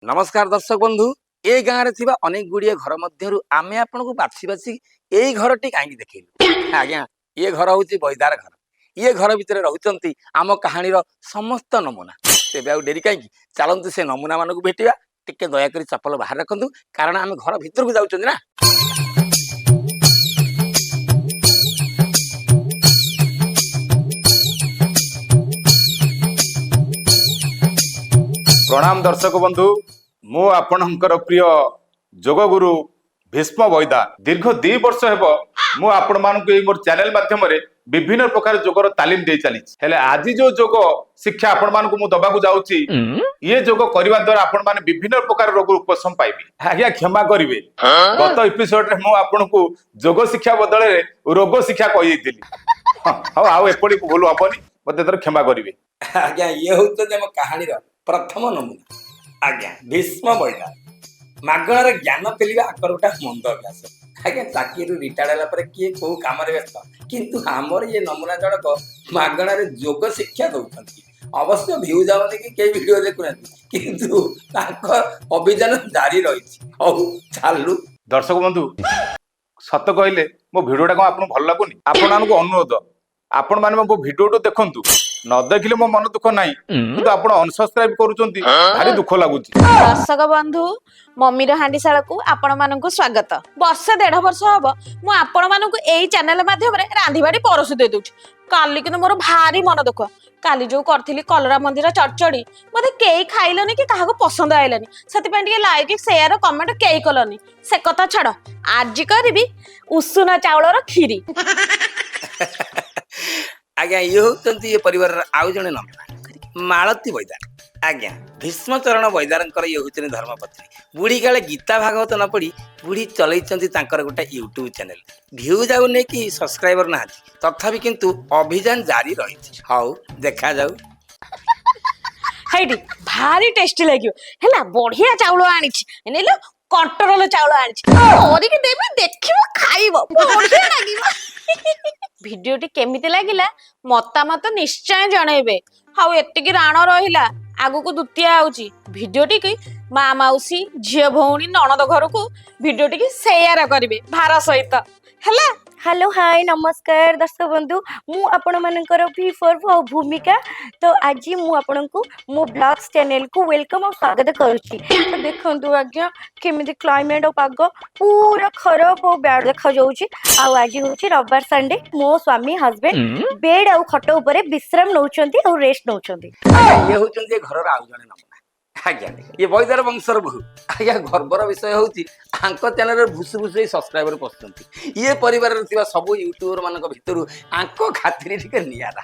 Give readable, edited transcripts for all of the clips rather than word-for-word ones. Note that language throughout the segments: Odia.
ନମସ୍କାର ଦର୍ଶକ ବନ୍ଧୁ। ଏ ଗାଁରେ ଥିବା ଅନେକ ଗୁଡ଼ିଏ ଘର ମଧ୍ୟରୁ ଆମେ ଆପଣଙ୍କୁ ବାଛି ବାଛି ଏଇ ଘରଟି କାହିଁକି ଦେଖେଇଲୁ? ଆଜ୍ଞା, ଇଏ ଘର ହଉଛି ବୈଦାର ଘର। ଇଏ ଘର ଭିତରେ ରହୁଛନ୍ତି ଆମ କାହାଣୀର ସମସ୍ତ ନମୁନା। ତେବେ ଆଉ ଡେରି କାହିଁକି, ଚାଲନ୍ତୁ ସେ ନମୁନା ମାନଙ୍କୁ ଭେଟିବା। ଟିକେ ଦୟାକରି ଚପଲ ବାହାରେ ରଖନ୍ତୁ, କାରଣ ଆମେ ଘର ଭିତରକୁ ଯାଉଛନ୍ତି ନା। ପ୍ରଣାମ ଦର୍ଶକ ବନ୍ଧୁ, ମୁଁ ଆପଣଙ୍କର ପ୍ରିୟ ଯୋଗଗୁରୁ ଭୀଷ୍ମ ବୈଦା। ଦୀର୍ଘ 2 ବର୍ଷ ହେବ ମୁଁ ଆପଣମାନଙ୍କୁ ଏଇ ମୋର ଚ୍ୟାନେଲ ମାଧ୍ୟମରେ ବିଭିନ୍ନ ପ୍ରକାର ଯୋଗର ତାଲିମ ଦେଇ ଚାଲିଛି। ହେଲେ ଆଜି ଯୋଉ ଯୋଗ ଶିକ୍ଷା ଆପଣମାନଙ୍କୁ ମୁଁ ଦବାକୁ ଯାଉଛି, ଇଏ ଯୋଗ କରିବା ଦ୍ୱାରା ଆପଣମାନେ ବିଭିନ୍ନ ପ୍ରକାର ରୋଗରୁ ଉପଶମ ପାଇବେ। ଆଜ୍ଞା, କ୍ଷମା କରିବେ, ଗତ ଏପିସୋଡରେ ମୁଁ ଆପଣଙ୍କୁ ଯୋଗ ଶିକ୍ଷା ବଦଳରେ ରୋଗ ଶିକ୍ଷା କହିଦେଇଥିଲି। ହଁ, ହଉ, ଆଉ ଏପରି ଭୁଲ ହବନି, ମତେ ଏଥର କ୍ଷମା କରିବେ। ଆଜ୍ଞା, ଇଏ ହଉଛନ୍ତି ଆମ କାହାଣୀର ପ୍ରଥମ ନମୁନା, ଆଜ୍ଞା ଭୀଷ୍ମ ବୈଦା। ମାଗଣାରେ ଜ୍ଞାନ ପେଲିବା ଆଙ୍କର ଗୋଟେ ମନ୍ଦ ଅଭ୍ୟାସ। ଆଜ୍ଞା, ଚାକିରିରୁ ରିଟାୟାର୍ଡ ହେଲା ପରେ କିଏ କୋଉ କାମରେ ବ୍ୟସ୍ତ, କିନ୍ତୁ ଆମର ଇଏ ନମୁନା ଜଣକ ମାଗଣାରେ ଯୋଗ ଶିକ୍ଷା ଦଉଛନ୍ତି। ଅବଶ୍ୟ ଭିଉ ଯାଉନି କି କେହି ଭିଡ଼ିଓ ଦେଖୁନାହାନ୍ତି, କିନ୍ତୁ ତାଙ୍କ ଅଭିଯାନ ଜାରି ରହିଛି। ହଉ, ଚାଲୁ। ଦର୍ଶକ ବନ୍ଧୁ, ସତ କହିଲେ ମୋ ଭିଡିଓଟା କଣ ଆପଣଙ୍କୁ ଭଲ ଲାଗୁନି? ଆପଣମାନଙ୍କୁ ଅନୁରୋଧ, ଆପଣମାନେ ମୋ ଭିଡିଓଟୁ ଦେଖନ୍ତୁ। ନ ଦେଖିଲେ ମୋ ମନ ଦୁଃଖ ନାହିଁ, କିନ୍ତୁ ଆପଣ ଅନସବସ୍କ୍ରାଇବ କରୁଛନ୍ତି, ଭାରି ଦୁଃଖ ଲାଗୁଛି। ଦର୍ଶକ ବନ୍ଧୁ, ମମିର ହାଣ୍ଡିଶାଳକୁ ଆପଣମାନଙ୍କୁ ସ୍ୱାଗତ। ବର୍ଷେ ଦେଢ ବର୍ଷ ହବ ମୁଁ ଆପଣମାନଙ୍କୁ ଏଇ ଚ୍ୟାନେଲ ମାଧ୍ୟମରେ ରାନ୍ଧିବାଢି ପରସି ଦେଇ ଦଉଛି। କାଲି କିନ୍ତୁ ମୋର ଭାରି ମନ ଦୁଃଖ। କାଲି ଯୋଉ କରିଥିଲି କଲରା ମଞ୍ଜିର ଚଡଚଡି, ମତେ କେହି ଖାଇଲନି କି କାହାକୁ ପସନ୍ଦ ଆଇଲାନି। ସେଥିପାଇଁ ଟିକେ ଲାଇକ୍, ସେୟାର, କମେଣ୍ଟ କେହି କଲନି। ସେ କଥା ଛାଡ, ଆଜି କରିବି ଉଷୁନା ଚାଉଳର କ୍ଷୀରି। ଆଜ୍ଞା, ଇଏ ହଉଛନ୍ତି ଏ ପରିବାରର ଆଉ ଜଣେ ନମୁନା, ମାଳତୀ ବୈଦାର। ଆଜ୍ଞା, ଭୀଷ୍ମଚରଣ ବୈଦାରଙ୍କର ଇଏ ହଉଛନ୍ତି ଧର୍ମପତ୍ନୀ। ବୁଢ଼ୀ କାଳେ ଗୀତା ଭାଗବତ ନ ପଢ଼ି ବୁଢ଼ୀ ଚଲେଇଛନ୍ତି ତାଙ୍କର ଗୋଟେ ୟୁଟ୍ୟୁବ ଚ୍ୟାନେଲ। ଭିଉ ଯାଉନି କି ସବସ୍କ୍ରାଇବର ନାହାନ୍ତି, ତଥାପି କିନ୍ତୁ ଅଭିଯାନ ଜାରି ରହିଛି। ହଉ, ଦେଖାଯାଉ। ହେଇଟି ଭାରି ଟେଷ୍ଟି ଲାଗିବ ହେଲା। ବଢିଆ ଚାଉଳ ଆଣିଛି, ନେଲ କଣ୍ଟ୍ରୋଲ ଚାଉଳ ଆଣିଛି। କରିକି ଦେବି, ଦେଖିବ, ଖାଇବ, ବଢିଆ ଲାଗିବ। ଭିଡିଓଟି କେମିତି ଲାଗିଲା ମତାମତ ନିଶ୍ଚୟ ଜଣେଇବେ। ଆଉ ଏତିକି ରାଣ ରହିଲା, ଆଗକୁ ଦ୍ୱିତୀୟ ଆଉଛି। ଭିଡିଓଟିକି ମା, ମାଉସୀ, ଝିଅ, ଭଉଣୀ, ନଣଦ ଘରକୁ ଭିଡିଓଟିକି ସେୟାର କରିବେ ଭାର ସହିତ ହେଲା। ହ୍ୟାଲୋ, ହାଇ, ନମସ୍କାର ଦର୍ଶକ ବନ୍ଧୁ। ମୁଁ ଆପଣମାନଙ୍କର ଭି ଫୋର୍ ଆଉ ଭୂମିକା। ତ ଆଜି ମୁଁ ଆପଣଙ୍କୁ ମୋ ବ୍ଲଗ୍ସ ଚ୍ୟାନେଲକୁ welcome ଆଉ ସ୍ୱାଗତ କରୁଛି। ତ ଦେଖନ୍ତୁ ଆଜ୍ଞା, କେମିତି କ୍ଲାଇମେଟ୍ ଆଉ ପାଗ ପୁରା ଖରାପ ଆଉ ବ୍ୟାଡ୍ ଦେଖାଯାଉଛି। ଆଉ ଆଜି ହେଉଛି ରବିବାର, ସଣ୍ଡେ। ମୋ ସ୍ୱାମୀ, ହଜବେଣ୍ଡ ବେଡ୍ ଆଉ ଖଟ ଉପରେ ବିଶ୍ରାମ ନେଉଛନ୍ତି ଆଉ ରେଷ୍ଟ ନେଉଛନ୍ତି। ଆଜ୍ଞା, ଇଏ ହଉଛନ୍ତି ଏ ଘରର ଆଉ ଜଣେ ନମୁନା। ଆଜ୍ଞା, ଇଏ ବୈଦାର ବଂଶର ବୋହୂ। ଆଜ୍ଞା, ଗର୍ବର ବିଷୟ ହଉଛି ଆଙ୍କ ଚ୍ୟାନେଲରେ ଭୁସୁ ଭୁସୁ ହେଇ ସବସ୍କ୍ରାଇବର ପଶୁଛନ୍ତି। ଇଏ ପରିବାରରେ ଥିବା ସବୁ ୟୁଟ୍ୟୁବର ମାନଙ୍କ ଭିତରୁ ଆଙ୍କ ଖାତିରି ଟିକେ ନିଆରା।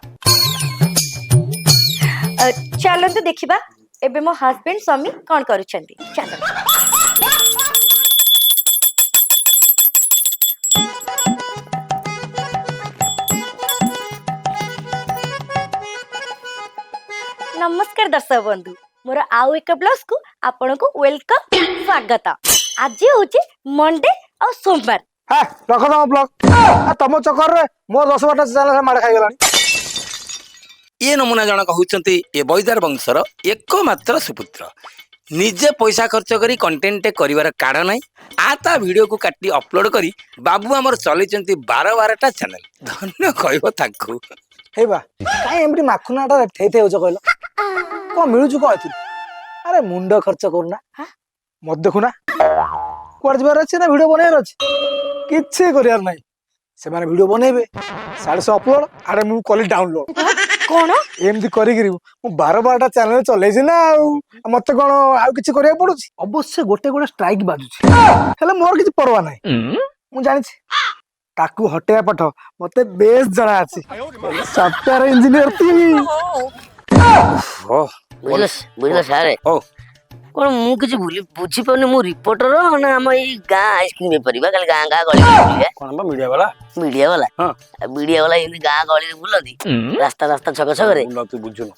ଚାଲନ୍ତୁ ଦେଖିବା ଏବେ ମୋ ହଜବେଣ୍ଡ, ସ୍ୱାମୀ କ'ଣ କରୁଛନ୍ତି। ଚାଲନ୍ତୁ। ନମସ୍କାର ଦର୍ଶକ ବନ୍ଧୁ, ମୋର ଆଉ ଏକ ବ୍ଲଗ୍ସକୁ ଆପଣଙ୍କୁ welcome, ସ୍ୱାଗତ। ଆଜି ହଉଛି ମଣ୍ଡେ ଆଉ ସୋମବାର। ହେ, ରଖ ତମ ବ୍ଲଗ। ତମ ଚକରରେ ମୋ 10-12ଟା ଚ୍ୟାନେଲ ମାଡ଼ ଖାଇଗଲାଣି। ଇଏ ନମୁନା ଜଣକ ହଉଛନ୍ତି ଏ ବୈଦାର ବଂଶର ଏକମାତ୍ର ସୁପୁତ୍ର। ନିଜେ ପଇସା ଖର୍ଚ୍ଚ କରି କଣ୍ଟେଣ୍ଟ କରିବାର କାରଣ ନାହିଁ, ଆ ତା ଭିଡ଼ିଓକୁ କାଟି ଅପଲୋଡ କରି ବାବୁ ଆମର ଚଲେଇଛନ୍ତି 12-12ଟା ଚ୍ୟାନେଲ। ଧନ୍ୟ କହିବ ତାଙ୍କୁ। ହେଇ ବା, କାଇଁ ଏମିତି ମାଖୁନାଟା ଥେଇ ଥେଇ ହଉଛ କହିଲ? କଣ ମିଳୁଛୁ କଣ ଏଥିରୁ? ଆରେ, ମୁଣ୍ଡ ଖର୍ଚ୍ଚ କରୁନା। ମତେ ଦେଖୁନା, କୁଆଡେ ଯିବାର ଅଛି ନା ଭିଡିଓ ବନେଇବାର ଅଛି, କିଛି କରିବାର ନାହିଁ। ସେମାନେ ଭିଡିଓ ବନେଇବେ, ସାଢେ ସେ ଅପଲୋଡ, ଆଡେ ମୁଁ କଲି ଡାଉନଲୋଡ। କଣ? ଏମିତି କରିକିରି ମୁଁ 12-12ଟା ଚ୍ୟାନେଲ ଚଲେଇଛି ନା ଆଉ ମତେ କଣ ଆଉ କିଛି କରିବାକୁ ପଡୁଛି? ଅବଶ୍ୟ ଗୋଟେ ଗୋଟେ ଷ୍ଟ୍ରାଇକ୍ ବାଜୁଛି, ହେଲେ ମୋର କିଛି ପରବା ନାହିଁ। ମୁଁ ଜାଣିଛି ତାକୁ ହଟେଇବା ପାଠ ମତେ ବେଶ ଜଣା ଅଛି। ସଫ୍ଟୱେୟାର ଇଞ୍ଜିନିୟର ଥିଲି। ବୁଝିଲ, ବୁଝିଲ ସାରେ। ହଉ। କଣ ମୁଁ କିଛି ଭୁଲି ବୁଝିପାରୁନି। ମୁଁ ରିପୋର୍ଟର ନା ଆମ ଏଇ ଗାଁ ଆଇସ୍କ୍ରିମ ବେପାରୀ ବା ଖାଲି ଗାଁ ଗାଁ ଗଳି ବୁଲିବା? କଣ ବା, ମିଡିଆ ବାଲା? ମିଡିଆ ବାଲା? ହଁ। ମିଡିଆ ବାଲା ଏମିତି ଗାଁ ଗଳିରେ ବୁଲନ୍ତି, ରାସ୍ତା ରାସ୍ତା ଛକ ଛକରେ? ତୁ ବୁଝୁନୁ,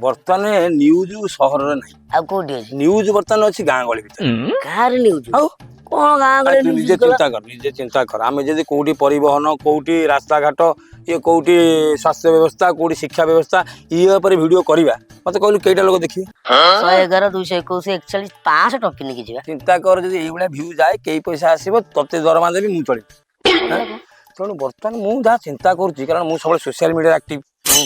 ବର୍ତ୍ତମାନ ନ୍ୟୁଜ ସହରରେ ନାହିଁ। ଆଉ କୋଉଠି ଅଛି? ନ୍ୟୁଜ ବର୍ତ୍ତମାନ ଅଛି ଗାଁ ଗଳି ଭିତରେ। ଗାଁରେ ନ୍ୟୁଜ? ଆଉ କଣ ଗାଁ ଆରେ ଗଳିରେ ତୁ news ନିଜେ କଲା? ଚିନ୍ତା କର, ନିଜେ ଚିନ୍ତା କର। ଆମେ ଯଦି କୋଉଠି ପରିବହନ, କୋଉଠି ରାସ୍ତାଘାଟ, ଇଏ କୋଉଠି ସ୍ୱାସ୍ଥ୍ୟ ବ୍ୟବସ୍ଥା, କୋଉଠି ଶିକ୍ଷା ବ୍ୟବସ୍ଥା, ଇଏ ଉପରେ ଭିଡ଼ିଓ କରିବା, ମତେ କହିଲୁ କେଇଟା ଲୋକ ଦେଖିବେ? 111, 221, 41, 500 ଟପି ନେଇକି ଯିବା। ଚିନ୍ତା କର, ଯଦି ଏଇଭଳିଆ ଭ୍ୟୁ ଯାଏ, କେଇ ପଇସା ଆସିବ, ତତେ ଦରମା ଦେବି, ମୁଁ ଚଳିବି। ତେଣୁ ବର୍ତ୍ତମାନ ମୁଁ ଯାହା ଚିନ୍ତା କରୁଛି, କାରଣ ମୁଁ ସବୁବେଳେ ସୋସିଆଲ ମିଡ଼ିଆରେ ଆକ୍ଟିଭ,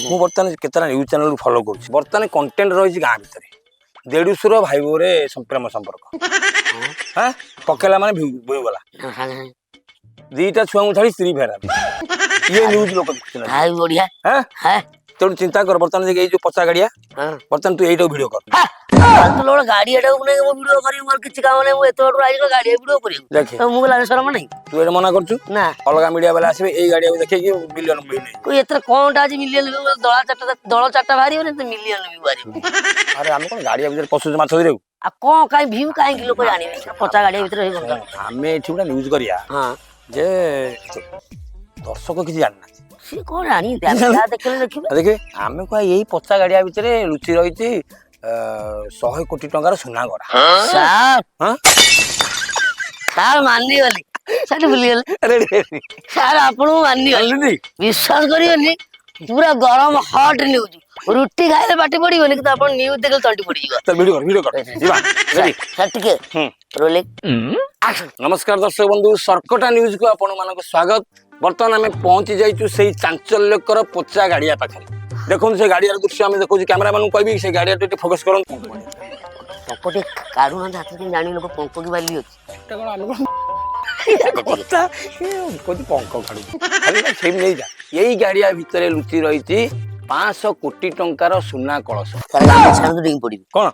ମୁଁ ବର୍ତ୍ତମାନ କେତେଟା ନ୍ୟୁଜ୍ ଚ୍ୟାନେଲକୁ ଫଲୋ କରୁଛି। ବର୍ତ୍ତମାନ କଣ୍ଟେଣ୍ଟ ରହିଛି ଗାଁ ଭିତରେ ଦେଢୁଶୁର ଭାଇ ବୋଉରେ ପ୍ରେମ ସମ୍ପର୍କ, ହଁ, ପକେଇଲା ମାନେ ଭ୍ୟୁ ଗଲା। ସାଙ୍ଗେ ସାଙ୍ଗେ ଦିଟା ଛୁଆଙ୍କୁ ଛାଡି ସ୍ତ୍ରୀ ଫେରାର, ଇଏ ନ୍ୟୁଜ୍ ଲୋକ ଦେଖୁଛନ୍ତି। ଭାଇ ବଢିଆ। ହଁ। ହଁ। ତେଣୁ ଚିନ୍ତା କର, ବର୍ତ୍ତମାନ ଯେ ଏଇ ଯୋଉ ପଚା ଗାଡିଆ, ବର୍ତ୍ତମାନ ତୁ ଏଇଟାକୁ ଭିଡ଼ିଓ କର। ଫାଲତୁ ଲୋକ, ଗାଡିଆଟାକୁ ନେଇକି ମୁଁ ଭିଡିଓ କରିବି? ମୋର କିଛି କାମ ନାହିଁ, ମୁଁ ଏତେ ବାଟରୁ ଆଇଲି ଗାଡିଆ ଭିଡିଓ କରିବି? ଦେଖେ। ତ ମୁଁ ଲାଜ ଶରମ ନାହିଁ? ତୁ ଏଇଟା ମନା କରୁଛୁ? ନା। ଅଲଗା ମିଡିଆ ବାଲା ଆସିବେ, ଏଇ ଗାଡିଆକୁ ଦେଖେଇକି ମିଲିୟନ ଭ୍ୟୁ ନେଇ। କୋଇ ଏଥିରେ କଣଟା ଅଛି ମିଲିୟନ? ଦଳା ଚାରିଟା, ଦଳ ଚାରିଟା ବାହାରିବନି ତ ମିଲିୟନ ବି ବାହାରିବ। ଆରେ, ଆମେ କଣ ଗାଡିଆ ଭିତରେ ପଶୁଛୁ ମାଛ ଧରିବାକୁ? ଆଉ କଣ, କାଇଁ ଭିଉ କାହିଁକି ଲୋକ ଜାଣିବେ ପଚା ଗାଡିଆ ଭିତରେ ହେଇଗଲା? ଶୁଣ, ଆମେ ଏଠି ଗୋଟେ ନ୍ୟୁଜ୍ କରିବା ଯେ ଦର୍ଶକ କିଛି ଜାଣିନାହାନ୍ତି। ସିଏ କଣ ଜାଣିବେ? ଆମେ ଯାହା ଦେଖିଲେ ଦେଖିବେ। ଦେଖିବେ, ଆମେ କୁହା ଏଇ ପଚା ଗାଡିଆ ଭିତରେ ଲୁଚି ରହିଛି 100 କୋଟି ଟଙ୍କାର ସୁନା ଗଡା। ସାର୍। ହଁ। ସାର୍, ମାନିଗଲି ସାର୍, ଭୁଲିଗଲେ। ସାର୍, ଆପଣଙ୍କୁ ମାନିଗଲି। ବିଶ୍ୱାସ କରିବେନି, ପୁରା ଗରମ ହଟ୍ ନ୍ୟୁଜ୍। ରୁଟି ଖାଇଲେ ପାଟି ପଡିବନି, କିନ୍ତୁ ଆପଣ ନ୍ୟୁଜ୍ ଦେଖିଲେ ତଣ୍ଟି ପଡିଯିବ। ଭିଡ଼ିଓ କର, ଭିଡ଼ିଓ କର, ଯିବା, ରେଡି। ସାର୍, ଟିକେ। Rolling, action. ନମସ୍କାର ଦର୍ଶକ ବନ୍ଧୁ, ସର୍କଟା ନ୍ୟୁଜକୁ ଆପଣମାନଙ୍କୁ ସ୍ୱାଗତ। ବର୍ତ୍ତମାନ ଆମେ ପହଞ୍ଚି ଯାଇଛୁ ସେଇ ଚାଞ୍ଚଲ୍ୟକର ପଚା ଗାଡ଼ିଆ ପାଖରେ। ଦେଖନ୍ତୁ, ସେ ଗାଡ଼ିଆର ଦୃଶ୍ୟ ଆମେ ଦେଖୁଛୁ। କ୍ୟାମେରାମ୍ୟାନଙ୍କୁ କହିବି ସେ ଗାଡ଼ିଆ ଟିକେ ଫୋକସ୍ କରନ୍ତୁ। ପଙ୍କ ଟିକେ କାଢୁନାହାନ୍ତି ହାତରେ, କେମିତି ଜାଣିବେ ଲୋକ ପଙ୍କ କି ବାଲି ଅଛି? ଏଟା କଣ, ଆମେ କଣ କଥା କହୁଛି, ପଙ୍କ କାଢୁଛୁ ଖାଲି ନା, ସେଇ ନେଇଯା। ଏଇ ଗାଡ଼ିଆ ଭିତରେ ଲୁଚି ରହିଛି 500 କୋଟି ଟଙ୍କାର ସୁନା କଳସ। ସାର୍, ଗାଡି ଛାଡ଼ନ୍ତୁ, ଡେଇଁ ପଡିବି। କଣ?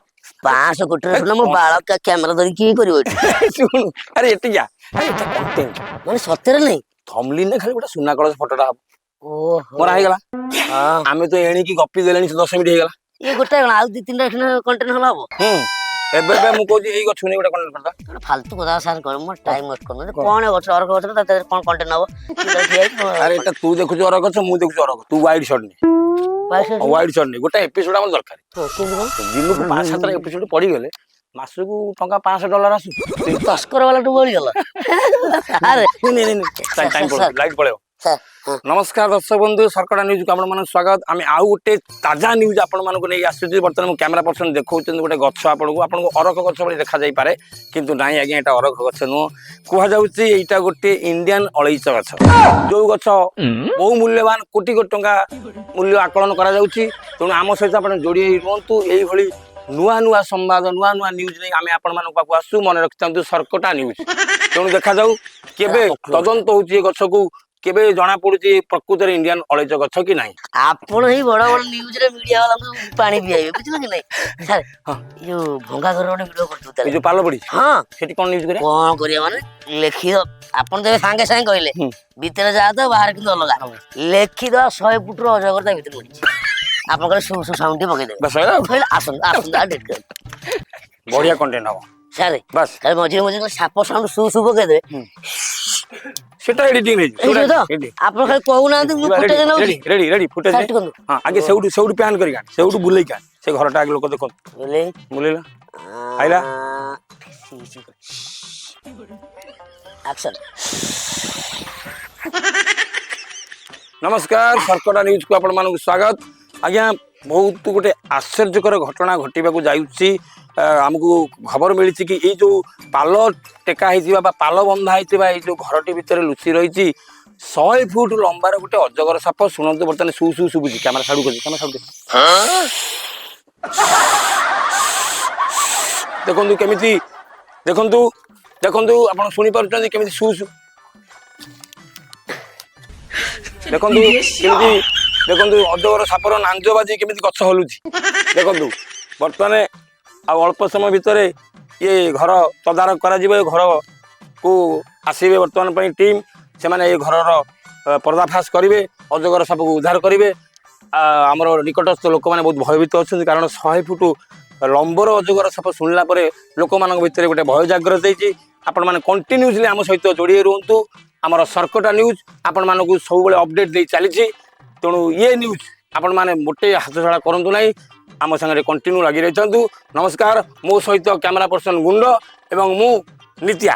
500 କୋଟିର ସୁନା, ମୋ ବାଳକା କ୍ୟାମେରା ଧରି କିଏ କରିବ ଏଠି? ଶୁଣୁ, ଆରେ ଏତିକି ଆ। ଆରେ, ଏଟା କଣ୍ଟେଣ୍ଟ। ମାନେ ସତରେ ନାଇଁ? ଥମ୍ବନେଲରେ ଖାଲି ଗୋଟେ ସୁନା କଳସ ଫଟୋଟା ହବ। ଓହୋ। ମରା ହେଇଗଲା। ଆମେ ତ ଏଣିକି ଗପି ଦେଲେଣି, 10 ମିନିଟ୍ ହେଇଗଲା। ଇଏ ଗୋଟେ କଣ, ଆଉ ଦି ତିନିଟା ଏଠି କଣ୍ଟେଣ୍ଟ ହେଲେ ହବ। ହୁଁ, ଏବେ ଏବେ ମୁଁ କହୁଛି, ଏଇ ଗଛକୁ ନେଇ ଗୋଟେ କଣ୍ଟେଣ୍ଟ କରିଦବା। କଣ ଫାଲତୁ କଥା ସାର୍, କର ମୋ ଟାଇମ୍ ୱେଷ୍ଟ କରୁନାହାନ୍ତି। କଣ ଏ ଗଛ, ଅରଖ ଗଛ, ତା ଦେହରେ କଣ କଣ୍ଟେଣ୍ଟ ହବ? କିଏ ତାର ଠିଆ ହେଇଛି, ଆରେ, ଏଟା ତୁ ଦେଖୁଛୁ ଅରଖ ଗଛ, ମୁଁ ଦେଖୁଛୁ ଅରଖ। ତୁ ୱାଇଡ୍ ସଟ୍ ନେ, ୱାଇଡ୍ ସଟ୍ ନେ। ଗୋଟେ ଏପିସୋଡ ଆମର ଦରକାର। କେମିତି କଣ? ଦିନକୁ ପାଞ୍ଚ ସାତଟା ଏପିସୋଡ ପଡିଗଲେ ମାସକୁ ଟଙ୍କା 500 ଡଲାର ଆସୁଛି। ତସ୍କର ବାଲାଠୁ ବଳିଗଲ ଆରେ। ଟାଇମ୍ ଲାଇଟ୍ ପଳେଇବ। ସାର୍, ହଁ। ନମସ୍କାର ଦର୍ଶକ ବନ୍ଧୁ, ସର୍କଟା ନ୍ୟୁଜକୁ ଆପଣମାନଙ୍କୁ ସ୍ୱାଗତ। ଆମେ ଆଉ ଗୋଟେ ତାଜା ନ୍ୟୁଜ୍ ଆପଣମାନଙ୍କୁ ନେଇ ଆସୁଛୁ। ବର୍ତ୍ତମାନ ମୁଁ କ୍ୟାମେରା ପର୍ସନ ଦେଖାଉଛନ୍ତି ଗୋଟେ ଗଛ ଆପଣଙ୍କୁ। ଆପଣଙ୍କୁ ଅରଖ ଗଛ ଭଳି ଦେଖାଯାଇପାରେ, କିନ୍ତୁ ନାଇଁ ଆଜ୍ଞା, ଏଇଟା ଅରଖ ଗଛ ନୁହଁ। କୁହାଯାଉଛି ଏଇଟା ଗୋଟେ ଇଣ୍ଡିଆନ ଅଳେଇଚ ଗଛ, ଯୋଉ ଗଛ ବହୁ ମୂଲ୍ୟବାନ, କୋଟି କୋଟି ଟଙ୍କା ମୂଲ୍ୟ ଆକଳନ କରାଯାଉଛି। ତେଣୁ ଆମ ସହିତ ଆପଣ ଯୋଡ଼ି ହେଇ ରୁହନ୍ତୁ। ଏଇଭଳି ନୂଆ ନୂଆ ସମ୍ବାଦ, ନୂଆ ନୂଆ ନ୍ୟୁଜ୍ ନେଇ ଆମେ ଆପଣମାନଙ୍କ ପାଖକୁ ଆସୁଛୁ। ମନେ ରଖିଥାନ୍ତୁ, ସର୍କଟା ନ୍ୟୁଜ୍। ତେଣୁ ଦେଖାଯାଉ କେବେ ତଦନ୍ତ ହଉଛି ଏ ଗଛକୁ, କେବେ ଜଣା ପଡୁଛି ପ୍ରକୃତରେ ଇଣ୍ଡିଆନ ଅଳେଇଚ ଗଛ କି ନାହିଁ। ଆପଣ ହିଁ ବଡ ବଡ ନ୍ୟୁଜରେ ମିଡିଆ ବାଲାଙ୍କୁ ପାଣି ପିଆଇବେ, ବୁଝିଲ କି ନାଇଁ ସାର୍? ହଁ। ଏଇ ଯୋଉ ଭଙ୍ଗା ଘର ଗୋଟେ ଭିଡିଓ କରୁଛୁ ଏ ତାହେଲେ। ଯୋଉ ପାଲ ପଡିଛି? ହଁ। ସେଠି କଣ ନ୍ୟୁଜ୍ କରିବା? କଣ କରିବା ମାନେ, ଲେଖିଦ, ଆପଣ ତ ଏବେ ସାଙ୍ଗେ ସାଙ୍ଗେ କହିଲେ, ଭିତରେ ଯାହା ତ ବାହାରେ କିନ୍ତୁ ଅଲଗା। ଲେଖିଦବା, 100 ଫୁଟର ଅଜଗର ତା ଭିତରେ ପଡିଛି। ଆପଣ କହିଲେ ସୁ ସୁ ସାଉଣ୍ଡ ଟିକେ ପକେଇଦେବେ। ବାସ୍, ସଇଲା ଆଉ। କହିଲେ ଆସନ୍ତୁ ଆସନ୍ତୁ, ଆଉ ଡେଟ୍ କରନ୍ତୁ। ବଢିଆ କଣ୍ଟେଣ୍ଟ ହବ। ସାର୍। ବାସ୍। ଖାଲି ମଝିରେ ମଝିରେ ଖାଲି ସାପ ସାଉଣ୍ଡ ସୁ ସୁ ପକେଇଦେବେ। ସେଟା ଏଡିଟିଂ ହେଇଯିବ ତ? ଆପଣ ଖାଲି କହୁନାହାନ୍ତି, ମୁଁ ଫୁଟେଜ ନଉଛି। Ready ready ready, footage. Sir, ଟିକେ ହଁ, ଆଗେ ସେଇଠୁ ସେଇଠୁ ପ୍ୟାନ୍ କରିକି ଆଣ, ସେଇଠୁ ବୁଲେଇକି ଆଣ। ସେ ଘରଟା ଆଗେ ଲୋକ ଦେଖନ୍ତୁ। ବୁଲେଇ। ବୁଲେଇଲା, ଆଇଲା। ଆକ୍ସନ। ନମସ୍କାର, ସର୍କଟା ନ୍ୟୁଜକୁ ଆପଣମାନଙ୍କୁ ସ୍ୱାଗତ। ଆଜ୍ଞା, ବହୁତ ଗୋଟେ ଆଶ୍ଚର୍ଯ୍ୟକର ଘଟଣା ଘଟିବାକୁ ଯାଉଛି। ଆମକୁ ଖବର ମିଳିଛି କି ଏଇ ଯେଉଁ ପାଲ ଟେକା ହେଇଥିବା ବା ପାଲ ବନ୍ଧା ହେଇଥିବା ଏଇ ଯେଉଁ ଘରଟି ଭିତରେ ଲୁଚି ରହିଛି 100 ଫୁଟ ଲମ୍ବାର ଗୋଟେ ଅଜଗର ସାପ। ଶୁଣନ୍ତୁ, ବର୍ତ୍ତମାନ ସୁ ସୁ ଶୁଭୁଛି। କ୍ୟାମେରା ସାଡୁ କରୁଛି, କ୍ୟାମେରା ସାଡୁ। ଦେଖନ୍ତୁ କେମିତି, ଦେଖନ୍ତୁ ଦେଖନ୍ତୁ, ଆପଣ ଶୁଣିପାରୁଛନ୍ତି କେମିତି ସୁ ସୁ? ଦେଖନ୍ତୁ କେମିତି, ଦେଖନ୍ତୁ ଅଜଗର ସାପର ନାଞ୍ଜ ବାଜି କେମିତି ଗଛ ହଲୁଛି ଦେଖନ୍ତୁ। ବର୍ତ୍ତମାନ ଆଉ ଅଳ୍ପ ସମୟ ଭିତରେ ଇଏ ଘର ତଦାରଖ କରାଯିବ। ଏ ଘରକୁ ଆସିବେ ବର୍ତ୍ତମାନ ପାଇଁ ଟିମ୍। ସେମାନେ ଏ ଘରର ପର୍ଦ୍ଦାଫାଶ କରିବେ, ଅଜଗର ସାପକୁ ଉଦ୍ଧାର କରିବେ। ଆମର ନିକଟସ୍ଥ ଲୋକମାନେ ବହୁତ ଭୟଭୀତ ଅଛନ୍ତି, କାରଣ 100 ଫୁଟ ଲମ୍ବର ଅଜଗର ସାପ ଶୁଣିଲା ପରେ ଲୋକମାନଙ୍କ ଭିତରେ ଗୋଟେ ଭୟ ଜାଗ୍ରତ ହେଇଛି। ଆପଣମାନେ କଣ୍ଟିନ୍ୟୁସଲି ଆମ ସହିତ ଯୋଡ଼ି ହେଇ ରୁହନ୍ତୁ। ଆମର ସର୍କଟା ନ୍ୟୁଜ୍ ଆପଣମାନଙ୍କୁ ସବୁବେଳେ ଅପଡେଟ୍ ଦେଇ ଚାଲିଛି। ତେଣୁ ଇଏ ନ୍ୟୁଜ୍ ଆପଣମାନେ ମୋଟେ ହାତଛଡ଼ା କରନ୍ତୁ ନାହିଁ, ଆମ ସାଙ୍ଗରେ କଣ୍ଟିନ୍ୟୁ ଲାଗି ରହିଥାନ୍ତୁ। ନମସ୍କାର। ମୋ ସହିତ କ୍ୟାମେରା ପର୍ସନ ଗୁଣ୍ଡ ଏବଂ ମୁଁ ନିତ୍ୟା।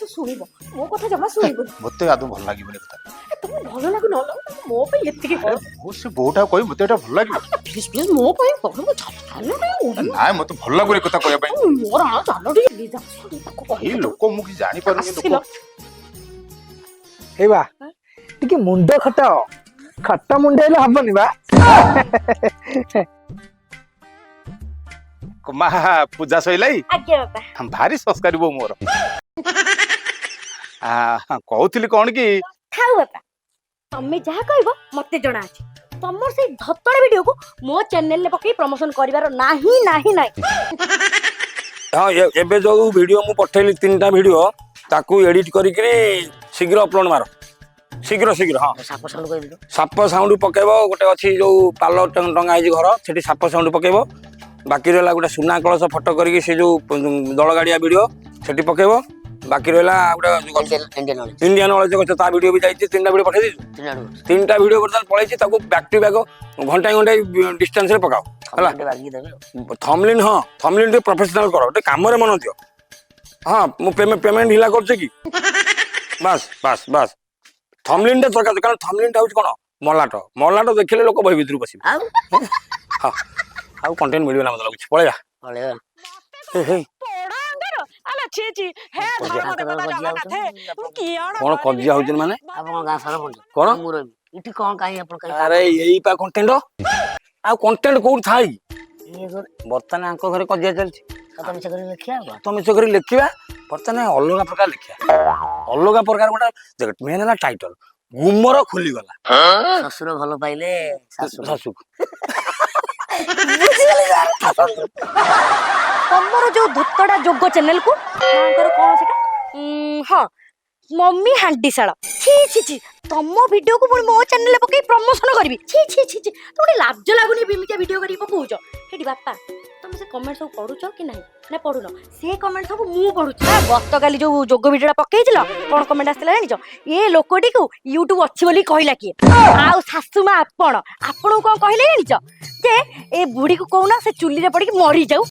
ଶୁଣିବ, ମୋ କଥା ଜମା ଶୁଣିବନି। ମତେ ଆଦୌ ଭଲ ଲାଗିବନି କଥା। ତମକୁ ଭଲ ଲାଗୁ ନ ଲାଗୁ, ତମେ ମୋ ପାଇଁ ଏତିକି କର। ମୁଁ ସେ ବୋଉଟା କହିବି, ମତେ ଏଇଟା ଭଲ ଲାଗିବ? ପ୍ଲିଜ ପ୍ଲିଜ, ମୋ ପାଇଁ କର। ମୁଁ ଚାଲ ଚାଲ ଟିକେ। ନାଇଁ, ମତେ ଭଲ ଲାଗୁନି ଏ କଥା କହିବା ପାଇଁ। ମୋର ଆଣ, ଚାଲ ଟିକେ, ପ୍ଲିଜ ଆସ ଟିକେ, ତାକୁ ଏଇ କହିବ। ଲୋକ ମୁଁ କିଛି ଜାଣିପାରୁନି। ଆସିଲ। ଲୋକ ହେଇ ବା, ଟିକେ ମୁଣ୍ଡ ଖଟାଅ। ଖଟ ମୁଣ୍ଡ ହେଲେ ହବନି ବା। ମା, ପୂଜା ସଇଲାଇ? ଆଜ୍ଞା ବାପା। ଭାରି ସଂସ୍କାରୀ ବୋଉ ମୋର। କହୁଥିଲି କଣ କି, ଥାଉ ବାପା, ତମେ ଯାହା କହିବ ମତେ ଜଣା ଅଛି। ତମର ସେଇ ଧତଳ ଭିଡିଓକୁ ମୋ ଚ୍ୟାନେଲରେ ପକେଇ ପ୍ରମୋସନ କରିବାର ନାହିଁ, ନାହିଁ, ନାହିଁ। ହଁ, ଏବେ ଯୋଉ ଭିଡ଼ିଓ ମୁଁ ପଠେଇଲି, ତିନିଟା ଭିଡ଼ିଓ, ତାକୁ ଏଡିଟ୍ କରିକିରି ଶୀଘ୍ର ଅପଲୋଡ ମାର, ଶୀଘ୍ର ଶୀଘ୍ର। ହଁ। ସାପ ସାଉଣ୍ଡ କହିବି ତ? ସାପ ସାଉଣ୍ଡ ପକେଇବ। ଗୋଟେ ଅଛି ଯୋଉ ପାଲ ଟଙ୍ଗା ହେଇଛି ଘର, ସେଠି ସାପ ସାଉଣ୍ଡ ପକେଇବ। ବାକି ରହିଲା ଗୋଟେ ସୁନା କଳସ ଫଟୋ କରିକି ସେ ଯୋଉ ଦଳଗାଡ଼ିଆ ଭିଡ଼ିଓ, ସେଠି ପକେଇବ। ବାକି ରହିଲା ଗୋଟେ ଇଣ୍ଡିଆନ ଅଳିଚ। ଇଣ୍ଡିଆନ ଅଳେଇଚ ଗଛ, ତା ଭିଡ଼ିଓ ବି ଯାଇଛି। ତିନିଟା ଭିଡ଼ିଓ ପଠେଇ ଦେଇଛୁ? ତିନିଟା। ତିନିଟା ଭିଡ଼ିଓ ବର୍ତ୍ତମାନ ପଳେଇଛି। ତାକୁ ବ୍ୟାକ୍ ଟୁ ବ୍ୟାକ୍ ଘଣ୍ଟାଏ ଘଣ୍ଟାଏ ଡିଷ୍ଟାନ୍ସରେ ପକାଅ, ହେଲା? ବାଗିକି ଦେବେ ଆଉ। ଥମଲିନ୍, ହଁ, ଥମଲିନ୍ ଟିକେ ପ୍ରଫେସନାଲ କର, ଟିକେ କାମରେ ମନ ଦିଅ। ହଁ, ମୁଁ ପେମେଣ୍ଟ ଢିଲା କରୁଛି କି? ବାସ୍ ବାସ୍ ବାସ୍, ଥମଲିନ୍ଟା ଦରକାର, କାରଣ ଥମଲିନ୍ଟା ହଉଛି କ'ଣ, ମଲାଟ। ମଲାଟ ଦେଖିଲେ ଲୋକ ବହି ଭିତରକୁ ପଶିବେ। ଆଉ ହଁ, ଆଉ କଣ୍ଟେଣ୍ଟ ମିଳିବ ନା ମତେ ଲାଗୁଛି। ପଳେଇବା। ପଳେଇବା। ହେ, ହେ। ପୋଡା ଅଙ୍ଗାର ଆଲା, ଛି ଛି, ହେ ଧର୍ମ ଦେବତା ଜଗନ୍ନାଥ, ମୁଁ କିଅଣ କଣ କରିବି? କଜିଆ ହଉଛି ମାନେ? ଆପଣଙ୍କ ଗାଁ ସରପଞ୍ଚ। କଣ? ମୁଁ ରହିବି ଏଠି କଣ? କାହିଁ ଆପଣ କାହିଁ? ଆରେ, ଏଇ ପା କଣ୍ଟେଣ୍ଟ। ଆଉ କଣ୍ଟେଣ୍ଟ କୋଉଠି ଥାଇ? ଇଏ କର। ବର୍ତ୍ତମାନ ଆଙ୍କ ଘରେ କଜିଆ ଚାଲିଛି। ସତ ମିଛ କରି ଲେଖିବା ଆଉ କଣ? ତ ମିଛ କରି ଲେଖିବା। ବର୍ତ୍ତମାନ ଅଲଗା ପ୍ରକାର ଲେଖିବା, ଅଲଗା ପ୍ରକାର ଗୋଟେ ଦେଖ। ମେନ୍ ହେଲା ଟାଇଟଲ, ଗୁମର ଖୋଲିଗଲା। ଶ୍ୱଶୁର ଭଲ ପାଇଲେ ଶାଶୁ। ଶାଶୁକୁ। ତମର ଯୋଉ ଧୁତଡ଼ା ଯୋଗ ଚ୍ୟାନେଲକୁ ମାଙ୍କର କଣ ସେଟା, ହଁ, ମମି ହାଣ୍ଡିଶାଳ, ଛି ଛି ଛି, ତମ ଭିଡିଓକୁ ପୁଣି ମୋ ଚ୍ୟାନେଲରେ ପକେଇ ପ୍ରମୋସନ କରିବି? ଛି ଛି ଛି ଛି, ତମକୁ ଟିକେ ଲାଜ ଲାଗୁନି ଏମିତିଆ ଭିଡିଓ କରିକି ପକଉଛ? ସେଇଠି ବାପା, ତମେ ସେ କମେଣ୍ଟ ସବୁ ପଢୁଛ କି ନାହିଁ, ନା ପଢୁନ? ସେ କମେଣ୍ଟ ସବୁ ମୁଁ ପଢୁଛି। ଗତକାଲି ଯୋଉ ଯୋଗ ଭିଡିଓଟା ପକେଇଥିଲ, କଣ କମେଣ୍ଟ ଆସିଥିଲା ଜାଣିଛ? ଏ ଲୋକଟିକୁ ୟୁଟ୍ୟୁବ ଅଛି ବୋଲି କହିଲା କିଏ? ଆଉ ଶାଶୁ ମା ଆପଣ, ଆପଣଙ୍କୁ କଣ କହିଲେ ଜାଣିଛ? ଯେ ଏ ବୁଢୀକୁ କହୁନ ସେ ଚୁଲିରେ ପଡିକି ମରିଯାଉ।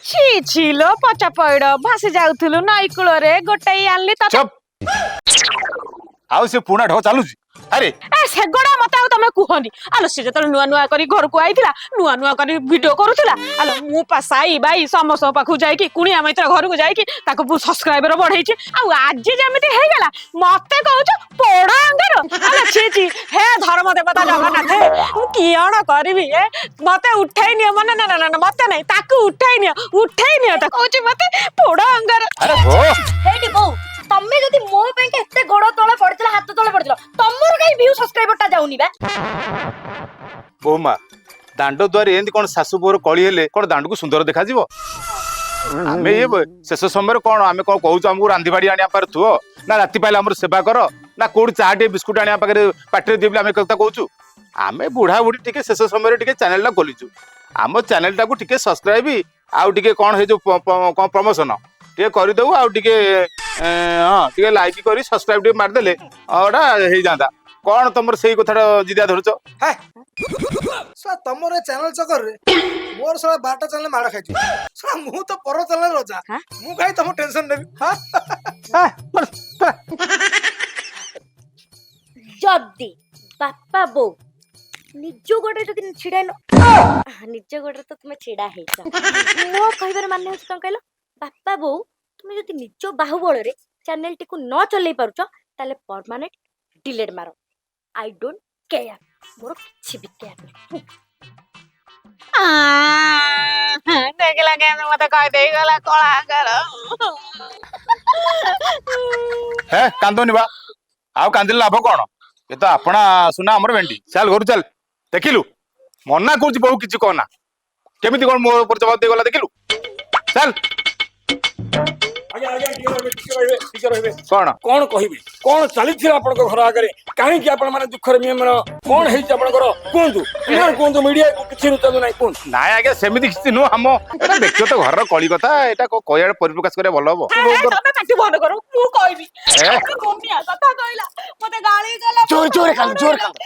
ଛି ଛି ଲୋ, ପଚା ପଇଡ ଭାସି ଯାଉଥିଲୁ ନଈ କୂଳରେ, ଗୋଟାଇ ଆଣିଲି ତତେ। ଚୁପ୍! ଆଉ ସେ ପୁରୁଣା ଢ ଚାଲୁଛି ଆରେ। ଏ ସେଗୁଡା ମତେ ଆଉ ତମେ କୁହନି। ଆଲୋ, ସେ ଯେତେବେଳେ ନୂଆ ନୂଆ କରି ଘରକୁ ଆଇଥିଲା, ନୂଆ ନୂଆ କରି ଭିଡିଓ କରୁଥିଲା, ଆଲୋ ମୁଁ ପା ସାଇ ବାଇ ସମସ୍ତଙ୍କ ପାଖକୁ ଯାଇକି, କୁଣିଆ ମୈତ୍ର ଘରକୁ ଯାଇକି ତାକୁ ସବସ୍କ୍ରାଇବର ବଢେଇଛି। ଆଉ ଆଜି ଯେମିତି ହେଇଗଲା, ମତେ କହୁଛ ପୋଡା ଅଙ୍ଗାର। ଆଲୋ ଛି ଛି, ହେ ଧର୍ମ ଦେବତା ଜଗନ୍ନାଥ, ମୁଁ କିଅଣ କରିବି? ଏ ମତେ ଉଠେଇ ନିଅ ମାନେ, ନା ନା ନା ନା, ମତେ ନାଇଁ, ତାକୁ ଉଠେଇ ନିଅ, ଉଠେଇ ନିଅ ତାକୁ। କହୁଛି ମତେ ପୋଡା ଅଙ୍ଗାର। ଆରେ ହୋ। ହେଇଟି ବୋଉ, ତମେ ଯଦି ମୋ ପାଇଁ ଏତେ ଗୋଡ ତଳେ ପଡିଥିଲ, ହାତ ତଳେ ପଡିଥିଲ, ତମର କାଇଁ ଭିଉ ସବସ୍କ୍ରାଇବର ଟା ଯାଉନି ବା? ବୋଉମା, ଦାଣ୍ଡ ଦୁଆରେ ଏମିତି କଣ ଶାଶୁ ବୋଉର କଳି ହେଲେ କଣ ଦାଣ୍ଡକୁ ସୁନ୍ଦର ଦେଖାଯିବ? ଆମେ ଇଏ ଶେଷ ସମୟରେ କଣ ଆମେ କଣ କହୁଛୁ? ଆମକୁ ରାନ୍ଧି ବାଢି ଆଣିବା ପାଖରେ ଥୁଅ, ନା ରାତି ପାଇଲେ ଆମର ସେବା କର, ନା କୋଉଠି ଚା ଟିକେ ବିସ୍କୁଟ ଆଣିବା ପାଖରେ ପାଟିରେ ଦିଅ ବୋଲି ଆମେ କଥା କହୁଛୁ? ଆମେ ବୁଢା ବୁଢୀ ଟିକେ ଶେଷ ସମୟରେ ଟିକେ ଚ୍ୟାନେଲଟା ଖୋଲିଛୁ। ଆମ ଚ୍ୟାନେଲଟାକୁ ଟିକେ ସବସ୍କ୍ରାଇବ ଆଉ ଟିକେ କଣ ହେଇଯୋଉ କଣ ପ୍ରମୋସନ ଟିକେ କରିଦବୁ, ଆଉ ଟିକେ ହଁ, ଟିକେ ଲାଇକ୍ କରି ସବସ୍କ୍ରାଇବ ଟିକେ ମାରିଦେଲେ ଏଟା ହେଇଯାନ୍ତା। କଣ ତମର ସେଇ କଥାଟା ଜିଦିଆ ଧରୁଛ? ହେ ଶଳା, ତମର ଏ ଚ୍ୟାନେଲ ଚକରରେ ମୋର ଶଳା 12ଟା ଚ୍ୟାନେଲ ମାଡ଼ ଖାଇଛି। ଶଳା, ମୁଁ ତ ପର ଚ୍ୟାନେଲ ରଜା। ହାଁ? ମୁଁ କାହିଁ ତମ ଟେନସନ ନେବି? ହାଁ? ହାଁ, ବସ୍, ବସ୍। ଯଦି ବାପା ବୋଉ ନିଜ ଗୋଡରେ ଯଦି ଛିଡା ନ, ନିଜ ଗୋଡରେ ତ ତୁମେ ଛିଡା ହେଇଛ। ମୋ କହିବାର ମାନେ ହଉଛି କଣ କହିଲ ବାପା ବୋଉ, ତୁମେ ଯଦି ନିଜ ବାହୁବଳରେ ଚ୍ୟାନେଲଟିକୁ ନ ଚଲେଇ ପାରୁଛ, ତାହେଲେ ପରମାନେଣ୍ଟ ଡିଲେଟ୍ ମାର। I don't care, ମୋର କିଛି ବି କେୟାର ନାହିଁ। ଦେଖିଲା କେମିତି ମତେ କହିଦେଇ ଗଲା କଳା ଅଙ୍ଗାର। ହେ, କାନ୍ଦନି ବା, ଆଉ କାନ୍ଦିଲେ ଲାଭ କଣ? ଏ ତ ଆପଣା ସୁନା ଆମର ଭେଣ୍ଡି। ଚାଲ, ଘରୁ ଚାଲ। ଦେଖିଲୁ, ମନା କରୁଛି ବୋଉ କିଛି କହନା, କେମିତି କଣ ମୋ ଉପରେ ଜବାବ ଦେଇଗଲା ଦେଖିଲୁ। ଚାଲ। ଆଜ୍ଞା ଆଜ୍ଞା, ଟିକେ ରହିବେ, ଟିକେ ରହିବେ, ଟିକେ ରହିବେ। କଣ? କଣ କହିବି, କଣ ଚାଲିଥିଲା ଆପଣଙ୍କ ଘର ଆଗରେ? କାହିଁକି ଆପଣ ମାନେ ଦୁଃଖରେ ମିୟମର? କଣ ହେଇଛି ଆପଣଙ୍କର? କୁହନ୍ତୁ, କ୍ଲିୟର କୁହନ୍ତୁ, ମିଡିଆକୁ କିଛି ଲୁଚାନ୍ତୁ ନାହିଁ, କୁହନ୍ତୁ। ନାଇଁ ଆଜ୍ଞା, ସେମିତି କିଛି ନୁହଁ। ଆମ ଏଟା ବ୍ୟକ୍ତିଗତ ଘରର କଳି କଥା। ଏଟା କହିବା ପରିପ୍ରକାଶ କରିବା ଭଲ ହବ? ତମେ ପାଟି ବନ୍ଦ କର, ମୁଁ କହିବି। ଏ? ଦୁନିଆ କଥା କହିଲା, ମତେ ଗାଳି କଲା। ଜୋର ଜୋରେ କାନ୍ଦ, ଜୋରେ କାନ୍ଦ।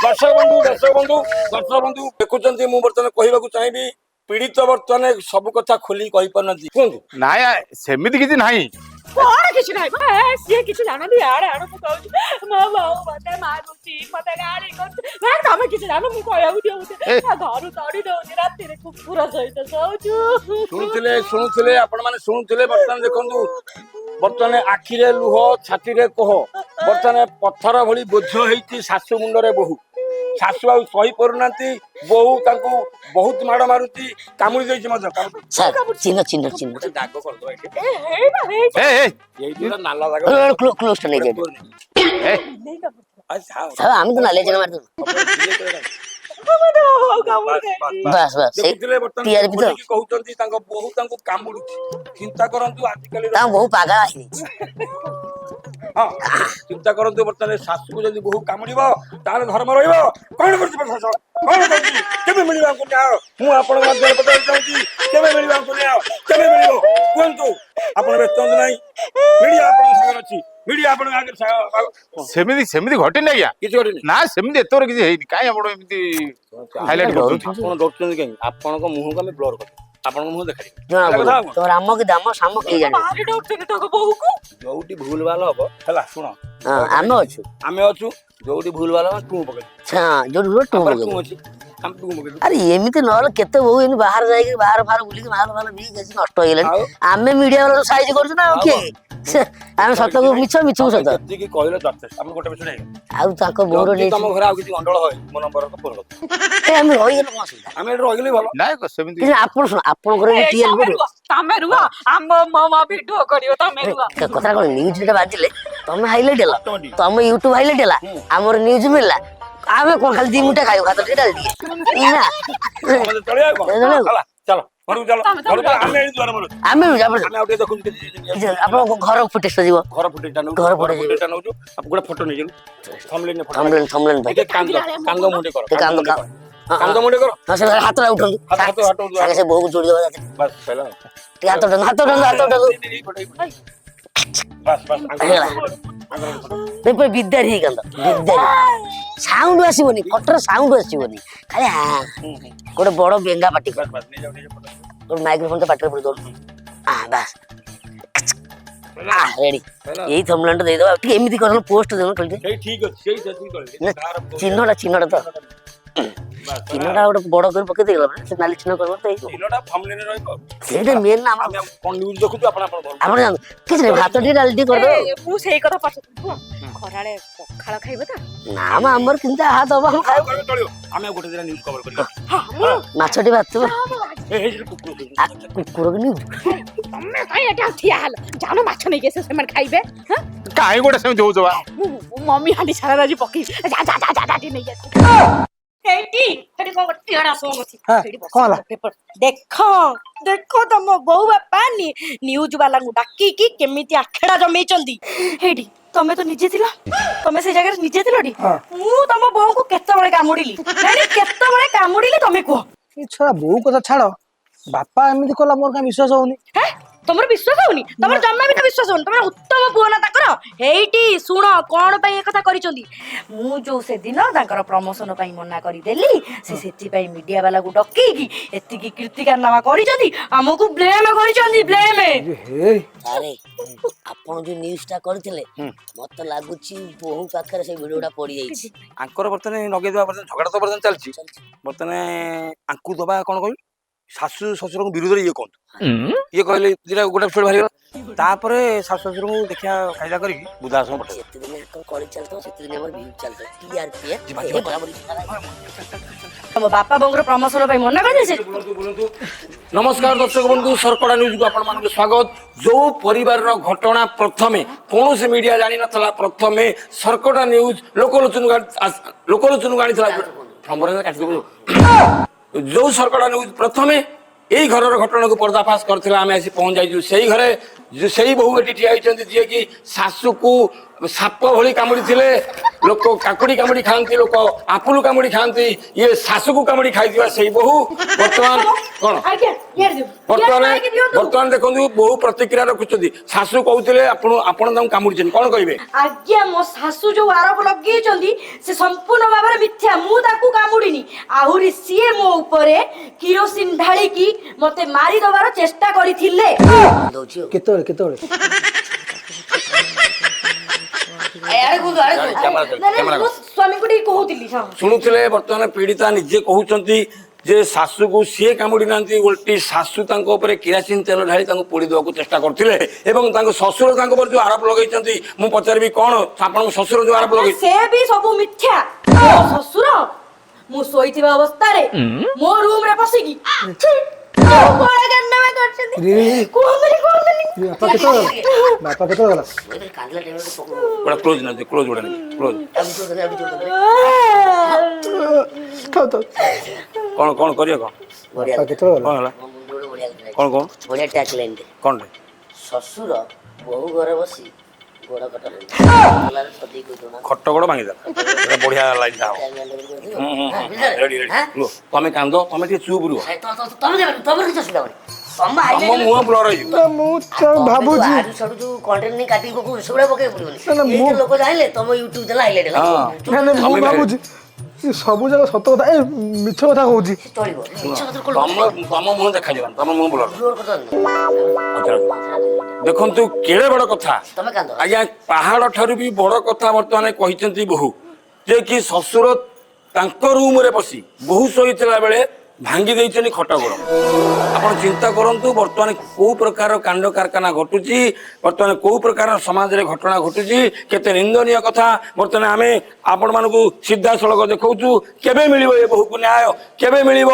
ଦର୍ଶକ ବନ୍ଧୁ, ଦର୍ଶକ ବନ୍ଧୁ, ଦର୍ଶକ ବନ୍ଧୁ, ଦେଖୁଛନ୍ତି, ମୁଁ ବର୍ତ୍ତମାନ କହିବାକୁ ଚାହିଁବି, ପୀଡ଼ିତ ବର୍ତ୍ତମାନ ସବୁ କଥା ଖୋଲିକି କହିପାରୁନାହାନ୍ତି, କୁହନ୍ତୁ। ନାଇଁ, ସେମିତି କିଛି ନାହିଁ। କଣ କିଛି ନାହିଁ? ସିଏ କିଛି ଜାଣନ୍ତି। ଆଡେ ଆଡେ, ମୁଁ କହୁଛି, ମୋ ବୋଉ ମତେ ମାରୁଛି, ମତେ ଗାଳି କରୁଛି। ନା, ତମେ କିଛି ଜାଣ, ମୁଁ କହିବାକୁ ଦିଅ ମତେ। ଘରୁ ତଡ଼ି ଦଉଛି, ରାତିରେ କୁକୁର ସହିତ ଶୋଉଛୁ। ଶୁଣୁଥିଲେ, ଶୁଣୁଥିଲେ, ଆପଣମାନେ ଶୁଣୁଥିଲେ। ବର୍ତ୍ତମାନ ଦେଖନ୍ତୁ, ବର୍ତ୍ତମାନ ଆଖିରେ ଲୁହ, ଛାତିରେ କୋହ, ବର୍ତ୍ତମାନ ପଥର ଭଳି ବୋଝ ହେଇଛି ଶାଶୁ ମୁଣ୍ଡରେ ବୋହୁ। ଶାଶୁ ଆଉ ସହି ପାରୁନାହାନ୍ତି। ବୋହୁ ତାଙ୍କୁ ବହୁତ ମାଡ଼ ମାରୁଛି, କାମୁଡି ଦେଇଛି ମଧ୍ୟ। ସାର୍, ଚିହ୍ନ ଚିହ୍ନ ଚିହ୍ନ। ଗୋଟେ ଦାଗ କରିଦବା ଏଠି। ହେଇ ବା ହେଇ। ଏ ଏ ଏଇଠି ଗୋଟେ ନାଲା ଦାଗ। କ୍ଲୋଜ ଟା ନେଇଯାଅ। ଏ ଆଚ୍ଛା। ସାର୍, ଆମେ ତ ନାଲିଆ ଚିହ୍ନ ମାରିଦେବୁ। କାମୁଡି। ବାସ୍ ବାସ୍, ସେଇ ଦେଖୁଥିଲେ ବର୍ତ୍ତମାନ TRP ତ। ଖୋଲିକି କହୁଛନ୍ତି ତାଙ୍କ ବୋହୁ ତାଙ୍କୁ କାମୁଡୁଛି। ଚିନ୍ତା କରନ୍ତୁ ଆଜିକାଲି ତାଙ୍କ ବୋହୁ ପାଗଳା ହେଇଯାଇଛି। ହଁ, ଚିନ୍ତା କରନ୍ତୁ, ବର୍ତ୍ତମାନ ଶାଶୁକୁ ଯଦି ବୋହୁ କାମୁଡିବ ତାହେଲେ ଧର୍ମ ରହିବ? କଣ କରୁଛି ପ୍ରଶାସନ? କଣ କରୁଛି? କେବେ ମିଳିବ ଆମକୁ ନ୍ୟାୟ? ମୁଁ ଆପଣଙ୍କ ମାଧ୍ୟମରେ ପଚାରିବାକୁ ଚାହୁଁଛି, କେବେ ମିଳିବ ଆମକୁ ନ୍ୟାୟ? କେବେ ମିଳିବ କୁହନ୍ତୁ। ଆପଣ ବ୍ୟସ୍ତ ହୁଅନ୍ତୁ ନାହିଁ, ମିଡିଆ ଆପଣଙ୍କ ସାଙ୍ଗରେ ଅଛି। ମିଡିଆ ଆପଣଙ୍କ ଆଗରେ ସେମିତି ସେମିତି ଘଟିନି ଆଜ୍ଞା। କିଛି ଘଟିନି? ନା, ସେମିତି ଏତେ କିଛି ହେଇନି। କାଇଁ ଆପଣ ଏମିତି ହାଇଲାଇଟ୍ କରୁଛନ୍ତି? ଆପଣ ଡରୁଛନ୍ତି କାହିଁକି? ଆପଣଙ୍କ ମୁହଁକୁ ଆମେ ବ୍ଲର କରିଦେବୁ, ଆପଣଙ୍କ ମୁହଁ ଦେଖାଯିବ। ଜଣା କଥା ପଡିବ। ହବ। ତମ ରାମ କି ଦାମ ସାମ କେହି ଜାଣିବେ। ଭାରି ଡରୁଛନ୍ତି ତାଙ୍କ ବୋହୁକୁ। ଯୋଉଠି ଭୁଲ ଭାଲ ହବ, ହେଲା, ଶୁଣ। ହଁ, ଆମେ ଅଛୁ। ଆମେ ଅଛୁ। ଯୋଉଠି ଭୁଲ ଭାଲ ହବ, ଟୁ ପକେଇବୁ। ହଁ, ଯୋଉଠି ରୁହ ଟୁ ଆମର ପକେଇବୁ। ଟୁ ଅଛି, ଆମେ ଟୁ ପକେଇବୁ। ଆରେ, ଏମିତି ନହେଲେ କେତେ ବୋହୁ ଏମିତି ବାହାରେ ଯାଇକି, ବାହାର ଫାହାର ବୁଲିକି, ମାଲ ଫାଲ ପିଇକି ବେଶୀ ନଷ୍ଟ ହେଇଗଲାଣି। ଆଉ ଆମେ ମିଡିଆ ବାଲା ସାଇଜ କରୁଛୁ ନା, ଆଉ କିଏ? ସେ ଆମେ ସତକୁ ମିଛ, ମିଛକୁ ସତ। ଯେତିକି କହିଲେ ଯଥେଷ୍ଟ। ଆମେ ଗୋଟେ ବିଷୟ ହେଇଗଲା। ଆଉ ତାଙ୍କ ବୋହୁର ଯଦି ନେଇଛି ତମ ଘରେ ଆଉ କିଛି ଗଣ୍ଡଗୋଳ ହୁଏ, ମୋ ନମ୍ବର ଫୋନ କର। ଏ, ଆମେ ରହିଗଲେ କଣ ଅସୁବିଧା? ଆମେ ଏଠି ରହିଗଲେ ଭଲ। ନାଇଁ, ସେମିତି କିଛି ନା, ଆପଣ ଶୁଣ, ଆପଣଙ୍କର ବି ଟିଆରପି ତମେ ରୁହ, ତମେ ରୁହ, ଆମ ମୋ ଭିଡିଓ କରିବ, ତମେ ରୁହ। କଥା କଣ, ନ୍ୟୁଜ ଟା ବାଜିଲେ ତମେ ହାଇଲାଇଟ୍ ହେଲା। Automatic। ତମ ୟୁଟ୍ୟୁବ ହାଇଲାଇଟ୍ ହେଲା, ଆମର ନ୍ୟୁଜ ମିଳିଲା। ଆମେ କଣ ଖାଲି 2 ମୁଠା ଖାଇବୁ, ଭାତ ଟିକେ, ଡାଲି ଟିକେ ନା। ସମସ୍ତେ ଚଳିବା ଆଉ କଣ? ଚଳିବା। ହେଲା, ଚାଲ ଘରକୁ ଚାଲ। ତମେ ଘରକୁ ଆମେ ଏଠି ଦୁଆର ମୁହଁରେ ଅଛୁ। ଆମେ ବି ଆପଣ ଆମେ ଆଉ ଟିକେ ଦେଖୁଛୁ କିଛି। କିଛି ଆପଣଙ୍କ ଘର ଫୁଟେଜ ଯିବ। ଘର ଫୁଟେଜ ଟା ନଉଛୁ। ଘର ଘର footage। ଫୁଟେଜ ଟା ନଉଛୁ। ଆଉ ଗୋଟେ ଫଟୋ ନେଇଯିବୁ, ଥମ୍ବନେଲ ଫଟୋ। ଥମ୍ବନେଲ, ଥମ୍ବନେଲ ପାଇଁ। ଟିକେ କାନ୍ଦ, କାନ୍ଦ ମୁଣ୍ଡେ କର। ଟିକେ କାନ୍ଦ, ମୁଣ୍ଡେ କର। ହଁ, କାନ୍ଦ ମୁଣ୍ଡେ କର। ହଁ, ସେ ହାତଟା ଉଠନ୍ତୁ। ହାତ, ହାତ, ହାତ ଉଠୁ। ସାଙ୍ଗେ ସେ ବୋହୁକୁ ଯୋଡ଼ି ଦେବା ରାତିରେ। ବାସ୍, ସଇଲା। ଟିକେ ହାତ ଉଠନ୍ତୁ, ହାତ ଉଠନ୍ତୁ, ହାତ ଉଠନ୍ତୁ। ଏଇପଟେ, ଏଇପଟେ। ବାସ୍ ବାସ୍, ହେଇଗଲା। ଆଙ୍କର ଫଟୋ। ପୁରା ବିଦାରି ହେଇ କାନ୍ଦ, ବିଦାରି। ସାଉଣ୍ଡ ଆସିବନି, ଫଟୋର ସାଉଣ୍ଡ ଆସିବନି, ଖାଲି ହଁ ଗୋଟେ ବଡ ବେଙ୍ଗା ପାଟି କର। ବାସ୍ ବାସ୍, ନେଇଯାଅ, ନେଇଯାଅ ଫଟୋ। ଗୋଟେ ମାଇକ୍ରୋଫୋନ ତ ପାଟିରେ ପୁରେଇ ଦଉନୁ। ଆ ବାସ୍, ଆ ରେଡି। ହେଲା। ଏଇ ଥମ୍ବନେଲ ଟା ଦେଇଦବା। ଟିକେ ଏମିତି କରିଦେଲ, ପୋଷ୍ଟ ଦେଉନ ଖାଲି ଟିକେ। ସେଇ ଠିକ ଅଛି, ସେଇ ସେତିକି କହିଲେ। ନା, ଚିହ୍ନଟା, ଚିହ୍ନଟା ତ ଚିହ୍ନଟା ଗୋଟେ ବଡ କରି ପକେଇ ଦେଇଗଲା ପରେ ସେ ନାଲି ଚିହ୍ନ କରିବ ତ ହେଇଯିବ। ଚିହ୍ନଟା ଥମ୍ବନେଲ ରହିବ। ସେଇଟା ମେନ୍ ନା ଆମର। ଆମେ କଣ ନ୍ୟୁଜ ଦେଖୁଛୁ, ଆପଣ ଆପଣ ଭଲ। ଆପଣ ଜାଣନ୍ତୁ, କିଛି ନାହିଁ, ଭାତ ଟିକେ ଡାଲି ଟିକେ କରିଦେବ। ଏ, ମୁଁ ସେଇ କଥା ପଚାରୁଥିଲି, ଖରାବେଳେ ପଖାଳ ଖାଇବ ତ? ନା ମ, ଆମର କିନ୍ତୁ ଯାହା ଦବ ଆମେ ଖାଇବୁ। କରିବ, ଚଳିବ। ଆମେ ଆଉ ଗୋଟେ ଦିନ ନ୍ୟୁଜ କଭର କରିବା। ହଁ, ମୁଁ ମାଛ ଟିକେ ଭାଜିଥିବ। ଏ ଏଇ ସେଠି କୁକୁର ଶୋଇଛି। ଆ, କୁକୁର କି ନ୍ୟୁଜ? ତମେ କାଇଁ ଏଠି ଆଉ ଠିଆ ହେଲ? ଜାଣ, ମାଛ ନେଇକି ଆସ, ସେମାନେ ଖାଇବେ। ହଁ। କାହିଁ ଗୋଟେ ସେମିତି ହଉଛ ବା? ମୁଁ ମମି ହାଣ୍ଡି ସାରା ଆଜି ପକେଇବି। ଯା ଯା ଯା ଯା ଯା, ଟିକେ ନେଇକି ଆସ। ସେଇଠି ସେଠି କଣ ଗୋଟେ ଟିଆଡା ଶୋ ଅଛି। ହଁ, ସେଇଠି ବସ। କଣ ହେଲା? ପେପର ଦେଖ, ଦେଖ, ତମ ବୋଉ ବାପା ନ୍ୟୁଜ ବାଲାଙ୍କୁ ଡାକିକି କେମିତି ଆଖେଡା ଜମେଇଛନ୍ତି ହେଇଠି। ତମେ ତ ନିଜେ ଥିଲ, ତମେ ସେଇ ଜାଗାରେ ନିଜେ ଥିଲ ଟି। ହଁ। ମୁଁ ତମ ବୋଉଙ୍କୁ କେତେବେଳେ କାମୁଡିଲି? ନାଇଁ ନାଇଁ, କେତେବେଳେ କାମୁଡିଲି ତମେ କୁହ। ଏ ଛଡା, ବୋଉ କଥା ଛାଡ, ବାପା ଏମିତି କଲା ମୋର କାଇଁ ବିଶ୍ୱାସ ହଉନି। ହେଁ, ତମର ବିଶ୍ୱାସ ହଉନି? ତମର ଜମା ବି ତ ବିଶ୍ୱାସ ହଉନି? ତମର ଉତ୍ତମ ପୁଅ ନା ତାଙ୍କର? ହେଇଟି ଶୁଣ, କଣ ପାଇଁ ଏ କଥା କରିଛନ୍ତି। ମୁଁ ଯୋଉ ସେଦିନ ତାଙ୍କର ପ୍ରମୋସନ ପାଇଁ ମନା କରିଦେଲି, ସେ ସେଥିପାଇଁ ମିଡିଆ ବାଲାକୁ ଡକେଇକି ଏତିକି କୀର୍ତ୍ତିକାରନାମା କରିଛନ୍ତି, ଆମକୁ ବ୍ଲେମ କରିଛନ୍ତି, ବ୍ଲେମ। ଏ ହେ। ଆରେ, ଆପଣ ଯୋଉ ନ୍ୟୁଜ ଟା କରିଥିଲେ, ମତେ ଲାଗୁଛି ବୋହୁ ପାଖରେ ସେ ଭିଡିଓ ଟା ପଡିଯାଇଛି। ଆଙ୍କର ବର୍ତ୍ତମାନ ଲଗେଇଦେବା। ବର୍ତ୍ତମାନ ଝଗଡ଼ା ତ ବର୍ତ୍ତମାନ ଚାଲିଛି। ବର୍ତ୍ତମାନ ଆଙ୍କୁ ଦବା କଣ କହିଲୁ, ଶାଶୁ ଶ୍ୱଶୁରଙ୍କ ବିରୁଦ୍ଧରେ ଇଏ କୁହନ୍ତୁ। ଇଏ କହିଲେ ଦିଟା ଗୋଟେ ଏପିସୋଡ ବାହାରିଗଲା, ତାପରେ ଶାଶୁ ଶ୍ୱଶୁରଙ୍କୁ ଦେଖିବା କାଇଦା କରିକି ବୃଦ୍ଧାଶ୍ରମ ପଠେଇବା। ଯେତେ ଦିନ ଆଙ୍କ କଳି ଚାଲିଥିବ, ସେତେ ଦିନ ଆମର ଭିଉ ଚାଲିଥିବ, ଟିଆରପି। ଯିବା, ଯିବା। ତମ ବାପା ବୋଉଙ୍କର ପ୍ରମୋସନ ପାଇଁ ମନା କରିଦେଲେ ସେ। ବୁଲନ୍ତୁ, ବୁଲନ୍ତୁ। ନମସ୍କାର ଦର୍ଶକ ବନ୍ଧୁ, ଶର୍କରା ନ୍ୟୁଜକୁ ଆପଣମାନଙ୍କୁ ସ୍ୱାଗତ। ଯୋଉ ପରିବାରର ଘଟଣା ପ୍ରଥମେ କୌଣସି ମିଡିଆ ଜାଣିନଥିଲା, ପ୍ରଥମେ ଶର୍କରା ନ୍ୟୁଜ ଲୋକଲୋଚନକୁ ଆଣିଥିଲା। ସମ୍ବର କାଟିଦେବୁ। ଯୋଉ ଶର୍କରା ନ୍ୟୁଜ ପ୍ରଥମେ ଏଇ ଘରର ଘଟଣାକୁ ପର୍ଦ୍ଦାଫାଶ କରିଥିଲା, ଆମେ ଆସି ପହଞ୍ଚି ଯାଇଛୁ ସେଇ ଘରେ। ସେଇ ବୋହୂ ଏଠି ଠିଆ ହେଇଛନ୍ତି, ଯିଏକି ଶାଶୁକୁ ସାପ ଭଳି କାମୁଡିଥିଲେ। ଲୋକ କାକୁଡି କାମୁଡି ଖାଆନ୍ତି, ଲୋକ ଆପୁଲ କାମୁଡି ଖାଆନ୍ତି, ଇଏ ଶାଶୁକୁ କାମୁଡି ଖାଇଥିବା ସେଇ ବୋହୂ ବର୍ତ୍ତମାନ କଣ ଆଜ୍ଞା ଇଆଡ଼େ ଦିଅନ୍ତୁ। ବର୍ତ୍ତମାନ ଇଆଡ଼େ ମାଇକି ଦିଅନ୍ତୁ। ବର୍ତ୍ତମାନ ଦେଖନ୍ତୁ, ବହୁ ପ୍ରତିକ୍ରିୟା ରଖୁଛନ୍ତି। ଶାଶୁ କହୁଥିଲେ ଆପଣ ତାଙ୍କୁ କାମୁଡିଛନ୍ତି, କଣ କହିବେ? ଆଜ୍ଞା, ମୋ ଶାଶୁ ଯୋଉ ଆରୋପ ଲଗେଇଛନ୍ତି ସେ ସମ୍ପୂର୍ଣ୍ଣ ଭାବରେ ମିଥ୍ୟା। ମୁଁ ତାଙ୍କୁ କାମୁଡିନି। ଆହୁରି ସିଏ ମୋ ଉପରେ କିରୋସିନ ଢାଳିକି ମତେ ମାରିଦବାର ଚେଷ୍ଟା କରିଥିଲେ। ଦଉଛି ଆଉ। କେତେବେଳେ କେତେବେଳେ? ଆଡେ କୁହନ୍ତୁ, ଆଡେ କୁହନ୍ତୁ। କ୍ୟାମେରା, ନା ନା, କ୍ୟାମେରା। ମୁଁ ସ୍ୱାମୀଙ୍କୁ ଟିକେ କହୁଥିଲି, ହଁ। ଶୁଣୁଥିଲେ, ବର୍ତ୍ତମାନ ପୀଡ଼ିତା ନିଜେ କହୁଛନ୍ତି ଯେ ଶାଶୁକୁ ସିଏ କାମୁଡି ନାହାନ୍ତି, ଓଲଟି ଶାଶୁ ତାଙ୍କ ଉପରେ କିରାସିନ ତେଲ ଢାଳି ତାଙ୍କୁ ପୋଡ଼ି ଦେବାକୁ ଚେଷ୍ଟା କରୁଥିଲେ। ଏବଂ ତାଙ୍କ ଶ୍ୱଶୁର ତାଙ୍କ ଉପରେ ଯୋଉ ଆରୋପ ଲଗେଇଛନ୍ତି, ମୁଁ ପଚାରିବି କଣ ଆପଣଙ୍କ ଶ୍ୱଶୁର ଯୋଉ ଆରୋପ ଲଗେଇ ସେ ବି ସବୁ ମିଥ୍ୟା। ମୋ ଶ୍ୱଶୁର ମୁଁ ଶୋଇଥିବା ଅବସ୍ଥାରେ ମୋ ରୁମ ରେ ପଶିକି ଯୋଉ କଳା କାରନାମା କରିଛନ୍ତି, କୁହନ୍ତୁନି କୁହନ୍ତୁନି। ବାପା କେତେବେଳେ ଗଲା? ବାପା କେତେବେଳେ ଗଲା? କାନ୍ଦିଲା ଟାଇମରେ ଗୋଟେ କ୍ଲୋଜ ନା, କ୍ଲୋଜ ଗୋଟେ, କ୍ଲୋଜ। ଥାଉ ଥାଉ। କଣ କଣ କରିବ କଣ? ବଢିଆ। ବାପା କେତେବେଳେ ଗଲା? କଣ ହେଲା? ବଢିଆ। କଣ କଣ? ବଢିଆ ଟ୍ୟାକ୍ ଲାଇନ୍। କଣ? ଶ୍ୱଶୁର ବୋହୂ ଘରେ ବସି ଗୋଡ କଟା ସଜେଇ କହିଦଉନା। ଖଟ ଗୋଡ଼ ଭାଙ୍ଗିଦେଲା। ଏଟା ବଢିଆ ଲାଇନଟା ହବ। ରେଡି ରେଡି, ରୁହ। ତମେ କାନ୍ଦ, ତମେ ଟିକେ ଚୁପ୍ ରୁହ। ତମେ ଦେବନି, ତମର କିଛି ଅସୁବିଧା ହବନି। ତମ ତମ ମୁହଁ ବ୍ଲର ହେଇଯିବ। ନା, ମୁଁ ତ ଭାବୁଛି ଆଡୁ ସାଡୁ ଯୋଉ କଣ୍ଟେଣ୍ଟ ନେଇ କାଟିକି ପକଉ, ସେଗୁଡା ପକେଇବାକୁ ପଡିବନି। ନା, ନା, ଏଇ ଲୋକ ଜାଣିଲେ ତମ ୟୁଟ୍ୟୁବ ଚ୍ୟାନେଲ ହାଇଲାଇଟ୍ ହେଲା। ହଁ। ନା ନା, ମୁଁ ତମେ ଭାବୁଛି ଏ ସବୁ ଯାକ ସତ କଥା, ଏ ମିଛ କଥା କହୁଛି। ଚଳିବ, ମିଛ କଥା। ତମ ମୁହଁ ଦେଖାଯିବନି, ତମ ମୁହଁ ବ୍ଲର। ବ୍ଲର କରିଦବନି। ଦେଖନ୍ତୁ କେଡ଼େ ବଡ଼ କଥା। ତମେ କାନ୍ଦ। ଆଜ୍ଞା, ପାହାଡ଼ ଠାରୁ ବି ବଡ଼ କଥା ବର୍ତ୍ତମାନ କହିଛନ୍ତି ବୋହୂ ଯେ କି ଶ୍ୱଶୁର ତାଙ୍କ ରୁମରେ ପଶି ବୋହୂ ଶୋଇଥିଲା ବେଳେ ଭାଙ୍ଗି ଦେଇଛନ୍ତି ଖଟ ଗୋଡ଼। ଆପଣ ଚିନ୍ତା କରନ୍ତୁ ବର୍ତ୍ତମାନ କୋଉ ପ୍ରକାର କାଣ୍ଡ କାରଖାନା ଘଟୁଛି, ବର୍ତ୍ତମାନ କୋଉ ପ୍ରକାର ସମାଜରେ ଘଟଣା ଘଟୁଛି, କେତେ ନିନ୍ଦନୀୟ କଥା। ବର୍ତ୍ତମାନ ଆମେ ଆପଣମାନଙ୍କୁ ସିଧାସଳଖ ଦେଖାଉଛୁ। କେବେ ମିଳିବ ଏ ବୋହୂକୁ ନ୍ୟାୟ? କେବେ ମିଳିବ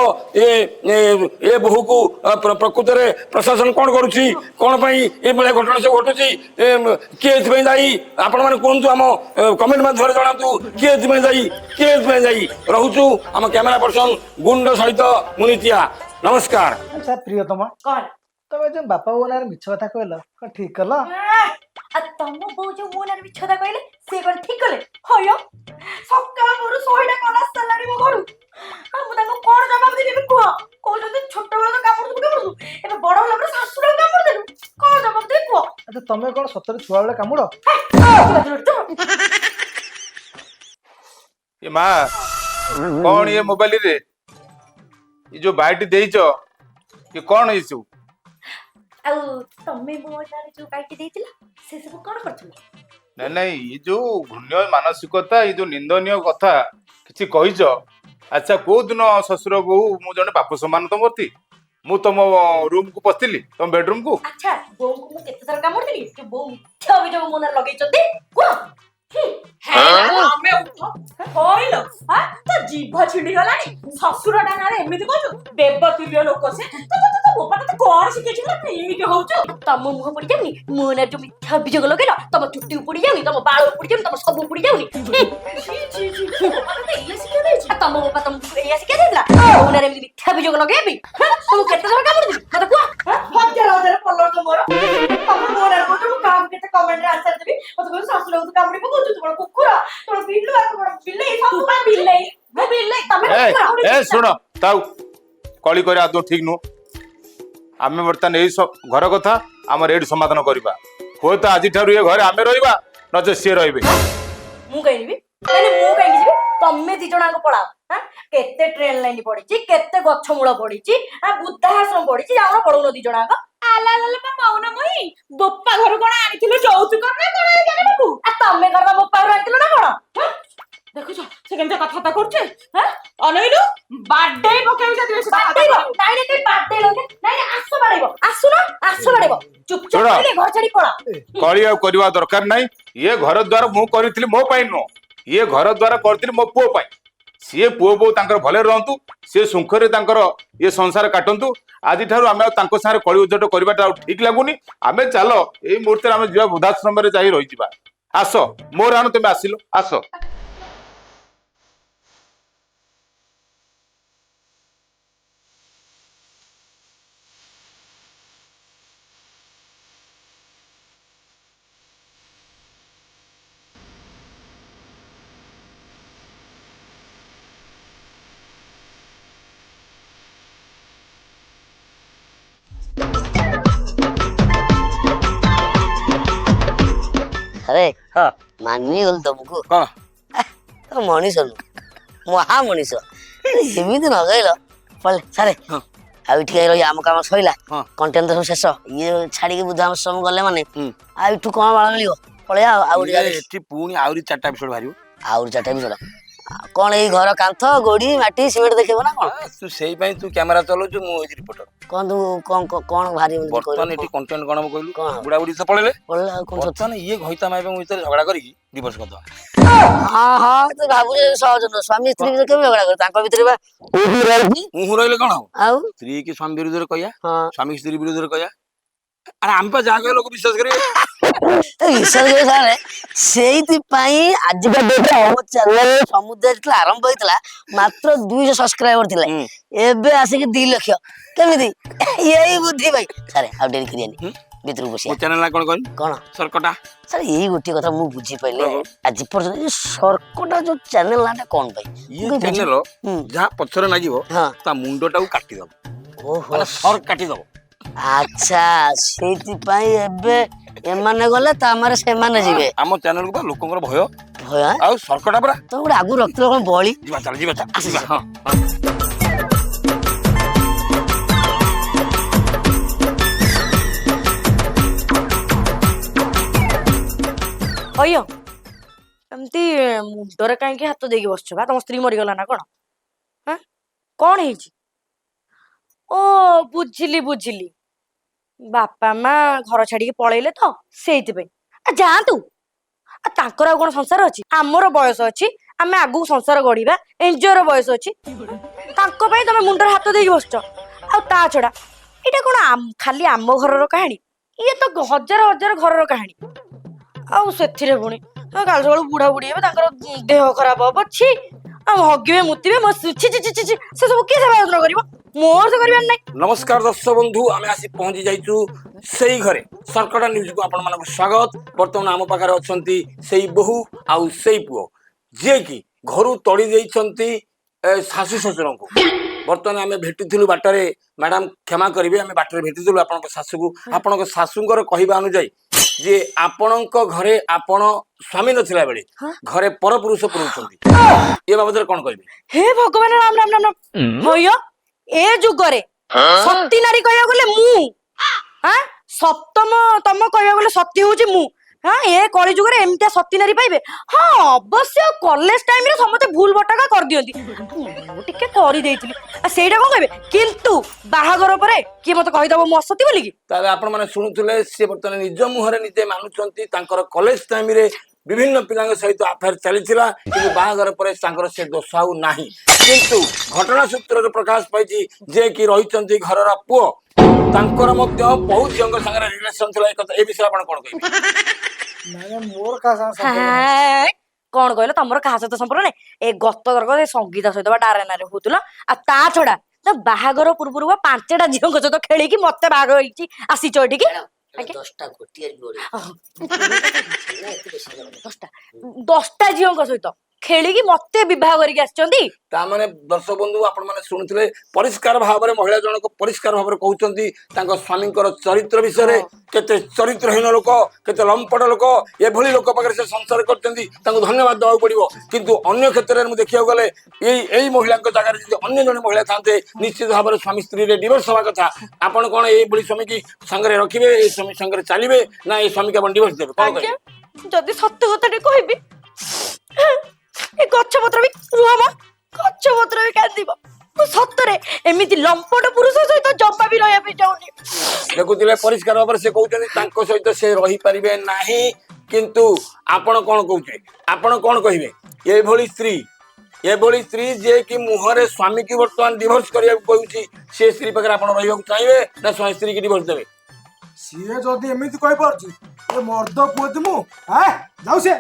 ଏ ବୋହୂକୁ? ପ୍ରକୃତରେ ପ୍ରଶାସନ କ'ଣ କରୁଛି? କ'ଣ ପାଇଁ ଏଭଳିଆ ଘଟଣା ସବୁ ଘଟୁଛି? କିଏ ଏଥିପାଇଁ ଦାୟୀ? ଆପଣମାନେ କୁହନ୍ତୁ, ଆମ କମେଣ୍ଟ ମାଧ୍ୟମରେ ଜଣାନ୍ତୁ କିଏ ଏଥିପାଇଁ ଦାୟୀ, କିଏ ଏଥିପାଇଁ ଦାୟୀ। ରହୁଛୁ ଆମ କ୍ୟାମେରା ପର୍ସନ ଗୁଣ୍ଡ ସହିତ ମୁଁ ନିତିଆ, ନମସ୍କାର। ଆଚ୍ଛା ପ୍ରିୟତମା, କଣ? ତମେ ଯୋଉ ବାପା ବୋଉ ନାଁରେ ମିଛ କଥା କହିଲ, କଣ ଠିକ କଲ? ଆଉ ତମ ବୋଉ ଯୋଉ ମୋ ନାଁରେ ମିଛ କଥା କହିଲେ, ସେ କଣ ଠିକ କଲେ? ହୟ, ସକାଳ ମୋର 100ଟା କଲ ଆସିସାରିଲାଣି ମୋ ଘରୁ। ଆଉ ମୁଁ ତାଙ୍କୁ କଣ ଜବାବ ଦେବି ଏବେ କୁହ? କହୁଛନ୍ତି ଛୋଟବେଳେ ତ କାମୁଡୁଥିଲୁ କାମୁଡୁଥିଲୁ, ଏବେ ବଡ ହେଲା ପରେ ଶାଶୁଟାକୁ କାମୁଡି ଦେଲୁ। କଣ ଜବାବ ଦେବି କୁହ? ଆଚ୍ଛା, ତମେ କଣ ସତରେ ଛୁଆ ବେଳେ କାମୁଡ? ଏ ମା, କଣ ଇଏ ମୋବାଇଲରେ ଏ ଯୋଉ ବାଇଟ ଦେଇଛ, ଇଏ କଣ ଏଇ ସବୁ? ଆଉ ତମେ ମୋ ନାଁରେ ଯୋଉ ବାଇଟି ଦେଇଥିଲ, ସେ ସବୁ କଣ କରୁଥିଲ? ନାଇଁ ନାଇଁ, ଏଇ ଯୋଉ ଘୃଣ୍ୟ ମାନସିକତା, ଏଇ ଯୋଉ ନିନ୍ଦନୀୟ କଥା କିଛି କହିଛ। ଆଚ୍ଛା, କୋଉ ଦିନ ଶ୍ୱଶୁର ବୋହୂ ମୁଁ ଜଣେ ବାପ ସମାନ ତମ ପ୍ରତି? ମୁଁ ତମ ରୁମ କୁ ପଶିଥିଲି, ତମ ବେଡରୁମ କୁ? ଆଚ୍ଛା, ବୋଉଙ୍କୁ ମୁଁ କେତେ ଥର କାମୁଡିଥିଲି ଯେ ବୋଉ ମିଥ୍ୟା ଅଭିଯୋଗ ମୋ ନାଁରେ ଲଗେଇଛନ୍ତି, କୁହ? ଆମେ ଉଠ କହିଲ, ତୋ ଜିଭ ଛିଣ୍ଡି ଗଲାଣି? ଶ୍ୱଶୁରଟା ନାଁରେ ଏମିତି କହୁଛୁ? ଦେବତୁଲ୍ୟ ଲୋକ ସେ। ତ ତୋ ବୋପା ତତେ କଣ ଶିଖେଇଛୁ ନା ତୁ ଏମିତି ହଉଛୁ? ତମ ମୁହଁ ପୋଡି ଯାଉନି? ମୋ ନାଁରେ ଯୋଉ ମିଥ୍ୟା ଅଭିଯୋଗ ଲଗେଇଲ, ତମ ଚୁଟି ଉପୁଡି ଯାଉନି? ତମ ବାଳ ଉପୁଡି ଯାଉନି? ତମ ସବୁ ଉପୁଡି ଯାଉନି? ଛି ଛି ଛି, ତୋ ବୋପା ତତେ ଇଏ ଶିକ୍ଷା ଦେଇଛି? ଆଉ ତମ ବୋପା ତମକୁ ଏଇଆ ଶିକ୍ଷା ଦେଇଥିଲା, ମୋ ନାଁରେ ଏମିତି ମିଥ୍ୟା ଅଭିଯୋଗ ଲଗେଇବା ପାଇଁ? ତମକୁ କେତେ ଥର କାମୁଡିଥିଲି ମତେ କୁହ? ହଜାର ହଜାର ଫଲୋଅର ତମର, ତମେ ମୋ ନାଁରେ କହୁଛ। ମୁଁ କାହାକୁ କେତେ କମେଣ୍ଟରେ ଆନ୍ସର ଦେବି? ମତେ କହୁଛ ଶାଶୁରକୁ ତୁ କାମୁଡି ପକଉଛୁ, ତୁ କଣ କୁକୁର, ତୁ କଣ ବିଲୁଆ, ତୁ କଣ ବିଲେଇ, ସବୁ ତୁ ପା ବିଲେଇ, ମୁଁ ବିଲେଇ, ତମେ ଏ କୁକୁର। ଏ ଶୁଣ, ଥାଉ, କଳି କରିବା ଆଦୌ ଠିକ ନୁହଁ। ଆମେ ବର୍ତ୍ତମାନ ଏଇ ଘର କଥା ଆମର ଏଇଠି ସମାଧାନ କରିବା। ହୁଏତ ଆଜିଠାରୁ ଏ ଘରେ ଆମେ ରହିବା, ନଚେତ ସିଏ ରହିବେ। ମୁଁ କାହିଁ ଯିବି? ନାଇଁ, ମୁଁ କାହିଁକି ଯିବି? ତମେ ଦି ଜଣ ଆଗ ପଳାଅ। ହାଁ, କେତେ ଟ୍ରେନ ଲାଇନ ପଡିଛି, କେତେ ଗଛ ମୂଳ ପଡିଛି, ବୃଦ୍ଧାଶ୍ରମ ପଡିଛି, ଯାଉନ, ପଳଉନ ଦି ଜଣ ଆଗ। ଆଲା ଆଲା ପା ମଉନ ମୁହିଁ, ବୋପା ଘରୁ କଣ ଆଣିଥିଲୁ ଯୌତୁକ ନା କଣ ଏ ଜାଗାଟାକୁ? ଆଉ ତମେ କଣ ବୋପା ଘରୁ ଆଣିଥିଲ ନା କଣ? ଦେଖୁଛ ସେ କେମିତି କଥାବାର୍ତ୍ତା କରୁଛେ? ହାଁ, ଅନେଇଲୁ, ବାଡେଇ ପକେଇବି ଯଦି ବେଶୀ ବାଡେଇବ? ନାଇଁ ନାଇଁ, କେହି ବାଡେଇଲ କି? ନାଇଁ ନାଇଁ, ଆସ ବାଡେଇବ, ଆସୁନ, ଆସ ବାଡେଇବ। ଚୁପଚାପ ଶୁଣ। କହିଲେ ଘର ଛାଡି ପଳାଅ। କଳି ଆଉ କରିବା ଦରକାର ନାହିଁ। ଇଏ ଘର ଦ୍ୱାର ମୁଁ କରିଥିଲି ମୋ ପାଇଁ ନୁହଁ, ଇଏ ଘର ଦ୍ୱାର କରିଥିଲି ମୋ ପୁଅ ପାଇଁ। ସିଏ ପୁଅ ବୋହୂ ତାଙ୍କର ଭଲରେ ରହନ୍ତୁ, ସିଏ ସୁଖରେ ତାଙ୍କର ଇଏ ସଂସାର କାଟନ୍ତୁ। ଆଜିଠାରୁ ଆମେ ଆଉ ତାଙ୍କ ସାଙ୍ଗରେ କଳି ଉଝଟ କରିବାଟା ଆଉ ଠିକ ଲାଗୁନି। ଆମେ ଚାଲ, ଏଇ ମୁହୂର୍ତ୍ତରେ ଆମେ ଯିବା, ବୃଦ୍ଧାଶ୍ରମରେ ଯାଇ ରହିଯିବା। ଆସ ମୋର ଆଣ, ତମେ ଆସିଲ, ଆସ। ଆରେ, ହଁ। ମାନିଗଲି ତମକୁ। କଣ? ତମେ ମଣିଷ ନୁହଁ, ମହା ମଣିଷ। ଏମିତି ନଗେଇଲ ପଳେ ସାରେ। ଆଉ ଏଠି କାହିଁ ରହି, ଆମ କାମ ସଇଲା। କଣ୍ଟେଣ୍ଟ ତ ସବୁ ଶେଷ। ଇଏ ଛାଡିକି ବୁଦ୍ଧ ଆଶ୍ରମ ଗଲେ ମାନେ ଆଉ ଏଠୁ କଣ ବାଳ ମିଳିବ? ପଳେଇବା ଆଉ ଆଉ ଗୋଟେ ଜାଗା ଦେଖି। ଏଠି ପୁଣି ଆହୁରି ଚାରିଟା ଏପିସୋଡ ବାହାରିବ। ଆହୁରି ଚାରିଟା ଏପିସୋଡ କଣ? ଏଇ ଘର କାନ୍ଥ, ଗୋଡି, ମାଟି, ସିମେଣ୍ଟ ଦେଖେଇବ ନା କଣ? ତୁ ସେଇ ପାଇଁ ତୁ କ୍ୟାମେରା ଚଲଉଛୁ, ମୁଁ ହଉଛି ରିପୋର୍ଟର। କଣ ତୁ କଣ କଣ ବାହାରିବ? ବର୍ତ୍ତମାନ ଏଠି କଣ୍ଟେଣ୍ଟ କଣ ହବ କହିଲୁ? କଣ ହବ? ବୁଢା ବୁଢୀ ତ ପଳେଇଲେ। ପଳେଇଲେ, ଆଉ କଣ ସତ? ବର୍ତ୍ତମାନ ଇଏ ଘଇତା ମାଇପଙ୍କ ଭିତରେ ଝଗଡା କରିକି ଡିଭୋର୍ସ କରିଦବା। ହଁ, ତୁ ଭାବୁଛୁ ସହଜ ନୁହଁ। ସ୍ୱାମୀ ସ୍ତ୍ରୀ ଭିତରେ କେମିତି ଝଗଡା କରିବେ? ତାଙ୍କ ଭିତରେ ବା ରହିଛି। ମୁଁ ରହିଲେ କଣ ହବ? ଆଉ ସ୍ତ୍ରୀ କି ସ୍ୱାମୀ ବିରୁଦ୍ଧରେ କହିବା, ସ୍ୱାମୀ କି ସ୍ତ୍ରୀ ବିରୁଦ୍ଧରେ କହିବା। ଆରେ, ଆମେ ପା ଯାହା କହିବା ଲୋକ ବିଶ୍ୱାସ କରିବେ। ତ ବିଶ୍ୱାସ କରିବେ ସାର୍, ସେଇଥିପାଇଁ ଆଜିକା ଡେଟ୍ ଆମ ଚ୍ୟାନେଲ ସମୁଦ୍ର ଯେତେବେଳେ ଆରମ୍ଭ ହେଇଥିଲା ମାତ୍ର 200 ସବସ୍କ୍ରାଇବର ଥିଲେ, ଏବେ ଆସିକି 2 ଲକ୍ଷ। କେମିତି? ଏଇ ବୁଦ୍ଧି ଭାଇ। ସାର୍, ଆଉ ଡେରି କରିବାନି, ଭିତରକୁ ମୋ ବସିବା। ଚ୍ୟାନେଲ ନା କଣ କହିଲୁ? କଣ? ସର୍କଟା। ସାର୍, ଏଇ ଗୋଟିଏ କଥା ମୁଁ ବୁଝିପାରିଲି କଣ? ଆଜି ପର୍ଯ୍ୟନ୍ତ, ଏଇ ସର୍କଟା ଯୋଉ ଚ୍ୟାନେଲ ନାଁଟା କଣ ପାଇଁ? ଇଏ ମୁଁ ଚ୍ୟାନେଲ ଯାହା ପଛରେ ଲାଗିବ ତା ମୁଣ୍ଡଟାକୁ କାଟିଦବ। ମାନେ ସର୍ କାଟିଦବ। ଆଚ୍ଛା, ସେଇଥିପାଇଁ ଏବେ ଏମାନେ ଗଲେ ତା ମାନେ ସେମାନେ ଯିବେ। ଆମ ଚ୍ୟାନେଲକୁ ବା ଲୋକଙ୍କର ଭୟ। ଭୟ ଆଁ? ଆଉ ସର୍କଟା ପରା। ତମେ ଗୋଟେ ଆଗରୁ ରଖିଥିଲ କଣ ବଳି? ଯିବା, ଚାଲ ଯିବା, ଚାଲ ଯିବା। ହଁ। ଅಯ್ୟ, ଏମିତି ମୁଣ୍ଡରେ କାହିଁକି ହାତ ଦେଇକି ବସିଛ ବା? ତମ ସ୍ତ୍ରୀ ମରିଗଲା ନା କଣ? ହାଁ, କଣ ହେଇଛି? ଓ ବୁଝିଲି ବୁଝିଲି, ବାପା ମା ଘର ଛାଡିକି ପଳେଇଲେ ତ ସେଇଥିପାଇଁ। ଆ ଯାଆନ୍ତୁ, ଆ ତାଙ୍କର ଆଉ କଣ ସଂସାର ଅଛି? ଆମର ବୟସ ଅଛି, ଆମେ ଆଗକୁ ସଂସାର ଗଢିବା, ଏନ୍ଜୟର ବୟସ ଅଛି। ତାଙ୍କ ପାଇଁ ତମେ ମୁଣ୍ଡରେ ହାତ ଦେଇକି ବସିଛ। ଆଉ ତା ଛଡା ଏଇଟା କଣ ଖାଲି ଆମ ଘରର କାହାଣୀ? ଇଏ ତ ହଜାର ହଜାର ଘରର କାହାଣୀ। ଆଉ ସେଥିରେ ପୁଣି କାଲି ସକାଳୁ ବୁଢା ବୁଢୀ ହେବେ, ତାଙ୍କର ଦେହ ଖରାପ ହବ, ଛି, ଆଉ ହଗିବେ ମୁତିବେ, ମୋ ଛି ଛି ଛି ଛି ଛି, ସେ ସବୁ କିଏ ସେବା ଯତ୍ନ କରିବ? ମୋର ତ କରିବାର ନାହିଁ। ନମସ୍କାର ଦର୍ଶକ ବନ୍ଧୁ, ଆମେ ଆସି ପହଞ୍ଚି ଯାଇଛୁ ସେଇ ଘରେ। ସର୍କଟା ନ୍ୟୁଜକୁ ଆପଣମାନଙ୍କୁ ସ୍ୱାଗତ। ବର୍ତ୍ତମାନ ଆମ ପାଖରେ ଅଛନ୍ତି ସେଇ ବୋହୂ ଆଉ ସେଇ ପୁଅ, ଯିଏକି ଘରୁ ତଡ଼ି ଦେଇଛନ୍ତି ଶାଶୁ ଶ୍ୱଶୁରଙ୍କୁ। ବର୍ତ୍ତମାନ ଆମେ ଭେଟିଥିଲୁ ବାଟରେ, ମ୍ୟାଡାମ କ୍ଷମା କରିବେ, ଆମେ ବାଟରେ ଭେଟିଥିଲୁ ଆପଣଙ୍କ ଶାଶୁକୁ। ଆପଣଙ୍କ ଶାଶୁଙ୍କର କହିବା ଅନୁଯାୟୀ ଯେ ଆପଣଙ୍କ ଘରେ ଆପଣ ସ୍ୱାମୀ ନଥିଲା ବେଳେ ଘରେ ପରପୁରୁଷ ପୁରଉଛନ୍ତି, ଏ ବାବଦରେ କଣ କହିବେ? ହେ ଭଗବାନ, ରାମ ରାମ ରାମ ରାମ। ହୟ, ଏ ଯୁଗରେ ସତୀ ନାରୀ କହିବାକୁ ଗଲେ ମୁଁ, ହାଁ, ସପ୍ତମ ତମ କହିବାକୁ ଗଲେ ସତୀ ହଉଛି ମୁଁ। ହଁ, ଏ କଳି ଯୁଗରେ ଏମିତିଆ ସତୀ ନାରୀ ପାଇବେ? ହଁ, ଅବଶ୍ୟ କଲେଜ ଟାଇମରେ ସମସ୍ତେ ଭୁଲ ଭଟକା କରିଦିଅନ୍ତି, ମୁଁ ଟିକେ କରିଦେଇଥିଲି, ଆଉ ସେଇଟା କଣ କହିବେ? କିନ୍ତୁ ବାହାଘର ପରେ କିଏ ମତେ କହିଦବ ମୁଁ ଅସତୀ ବୋଲିକି? ତାହେଲେ ଆପଣମାନେ ଶୁଣୁଥିଲେ, ସେ ବର୍ତ୍ତମାନ ନିଜ ମୁହଁରେ ନିଜେ ମାନୁଛନ୍ତି ତାଙ୍କର କଲେଜ ଟାଇମରେ ବିଭିନ୍ନ ପିଲାଙ୍କ ସହିତ ଆଫେୟାର ଚାଲିଥିଲା, କିନ୍ତୁ ବାହାଘର ପରେ ତାଙ୍କର ସେ ଦୋଷ ଆଉ ନାହିଁ। କିନ୍ତୁ ଘଟଣା ସୂତ୍ରରେ ପ୍ରକାଶ ପାଇଛି ଯେ କି ରହିଛନ୍ତି ଘରର ପୁଅ, ତାଙ୍କର ମଧ୍ୟ ବହୁତ ଝିଅଙ୍କ ସାଙ୍ଗରେ ରିଲେସନ ଥିଲା। ଏ କଥା, ଏ ବିଷୟରେ ଆପଣ କଣ କହିବେ? ନାଇଁ ନାଇଁ, ମୋର କାହା ସାଙ୍ଗେ ସମ୍ପର୍କ ନାହିଁ। ହାଁ, କଣ କହିଲ? ତମର କାହା ସହିତ ସମ୍ପର୍କ ନାହିଁ? ଏ ଗତ ଥରକ ସେ ସଙ୍ଗୀତା ସହିତ ବା ଡାରେନାରେ ହଉଥିଲ। ଆଉ ତା ଛଡା ତ ବାହାଘର ପୂର୍ବରୁ ବା ପାଞ୍ଚଟା ଝିଅଙ୍କ ସହିତ ଖେଳିକି ମତେ ବାହାଘର ହେଇକି ଆସିଛ ଏଠିକି। ଆଜ୍ଞା? 10ଟା, ଗୋଟିଏ ଯୋଡି। 10ଟା, 10ଟା ଝିଅଙ୍କ ସହିତ ଖେଳିକି ମତେ ବିବାହ କରିକି ଆସିଛନ୍ତି। ତା ମାନେ ଦର୍ଶକ ବନ୍ଧୁ, ଆପଣମାନେ ଶୁଣୁଥିଲେ, ପରିଷ୍କାର ଭାବରେ ମହିଳା ଜଣକ ପରିଷ୍କାର ଭାବରେ କହୁଛନ୍ତି ତାଙ୍କ ସ୍ୱାମୀଙ୍କର ଚରିତ୍ର ବିଷୟରେ, କେତେ ଚରିତ୍ରହୀନ ଲୋକ, କେତେ ଲମ୍ପଟ ଲୋକ। ଏଭଳି ଲୋକ ପାଖରେ ସେ ସଂସାର କରିଛନ୍ତି, ତାଙ୍କୁ ଧନ୍ୟବାଦ ଦେବାକୁ ପଡିବ। କିନ୍ତୁ ଅନ୍ୟ କ୍ଷେତ୍ରରେ ମୁଁ ଦେଖିବାକୁ ଗଲେ ଏଇ ଏଇ ମହିଳାଙ୍କ ଜାଗାରେ ଯଦି ଅନ୍ୟ ଜଣେ ମହିଳା ଥାନ୍ତେ, ନିଶ୍ଚିତ ଭାବରେ ସ୍ୱାମୀ ସ୍ତ୍ରୀରେ ଡିଭୋର୍ସ ହେବା କଥା। ଆପଣ କଣ ଏଇଭଳି ସ୍ୱାମୀକି ସାଙ୍ଗରେ ରଖିବେ, ଏଇ ସ୍ୱାମୀ ସାଙ୍ଗରେ ଚାଲିବେ, ନା ଏଇ ସ୍ୱାମୀକି ଆପଣ ଡିଭୋର୍ସ ଦେବେ? କଣ ଆଜ୍ଞା କହିବେ? ଯଦି ସତ କଥାଟେ କହିବି, ଏ ଗଛ ପତ୍ର ବି, ରୁହ ମ, ଗଛ ପତ୍ର ବି କାନ୍ଦିବ। ମୁଁ ସତରେ ଏମିତି ଲମ୍ପଟ ପୁରୁଷ ସହିତ ଜମା ବି ରହିବା ପାଇଁ ଚାହୁଁନି। ଦେଖୁଥିଲେ, ପରିଷ୍କାର ଭାବରେ ସେ କହୁଛନ୍ତି ତାଙ୍କ ସହିତ ସେ ରହିପାରିବେ ନାହିଁ। କିନ୍ତୁ ଆପଣ କଣ କହୁଛନ୍ତି? ଆପଣ କଣ କହିବେ? ଏଭଳି ସ୍ତ୍ରୀ, ଏଭଳି ସ୍ତ୍ରୀ ଯିଏ କି ମୁହଁରେ ସ୍ୱାମୀକି ବର୍ତ୍ତମାନ ଡିଭୋର୍ସ କରିବାକୁ କହୁଛି, ସେ ସ୍ତ୍ରୀ ପାଖରେ ଆପଣ ରହିବାକୁ ଚାହିଁବେ ନା ସ୍ୱାମୀ ସ୍ତ୍ରୀକି ଡିଭୋର୍ସ ଦେବେ? ସିଏ ଯଦି ଏମିତି କହିପାରୁଛି, ଏ ମର୍ଦ୍ଦ ପୁଅ ମୁଁ ଆଁ ଯାଉ ସେ।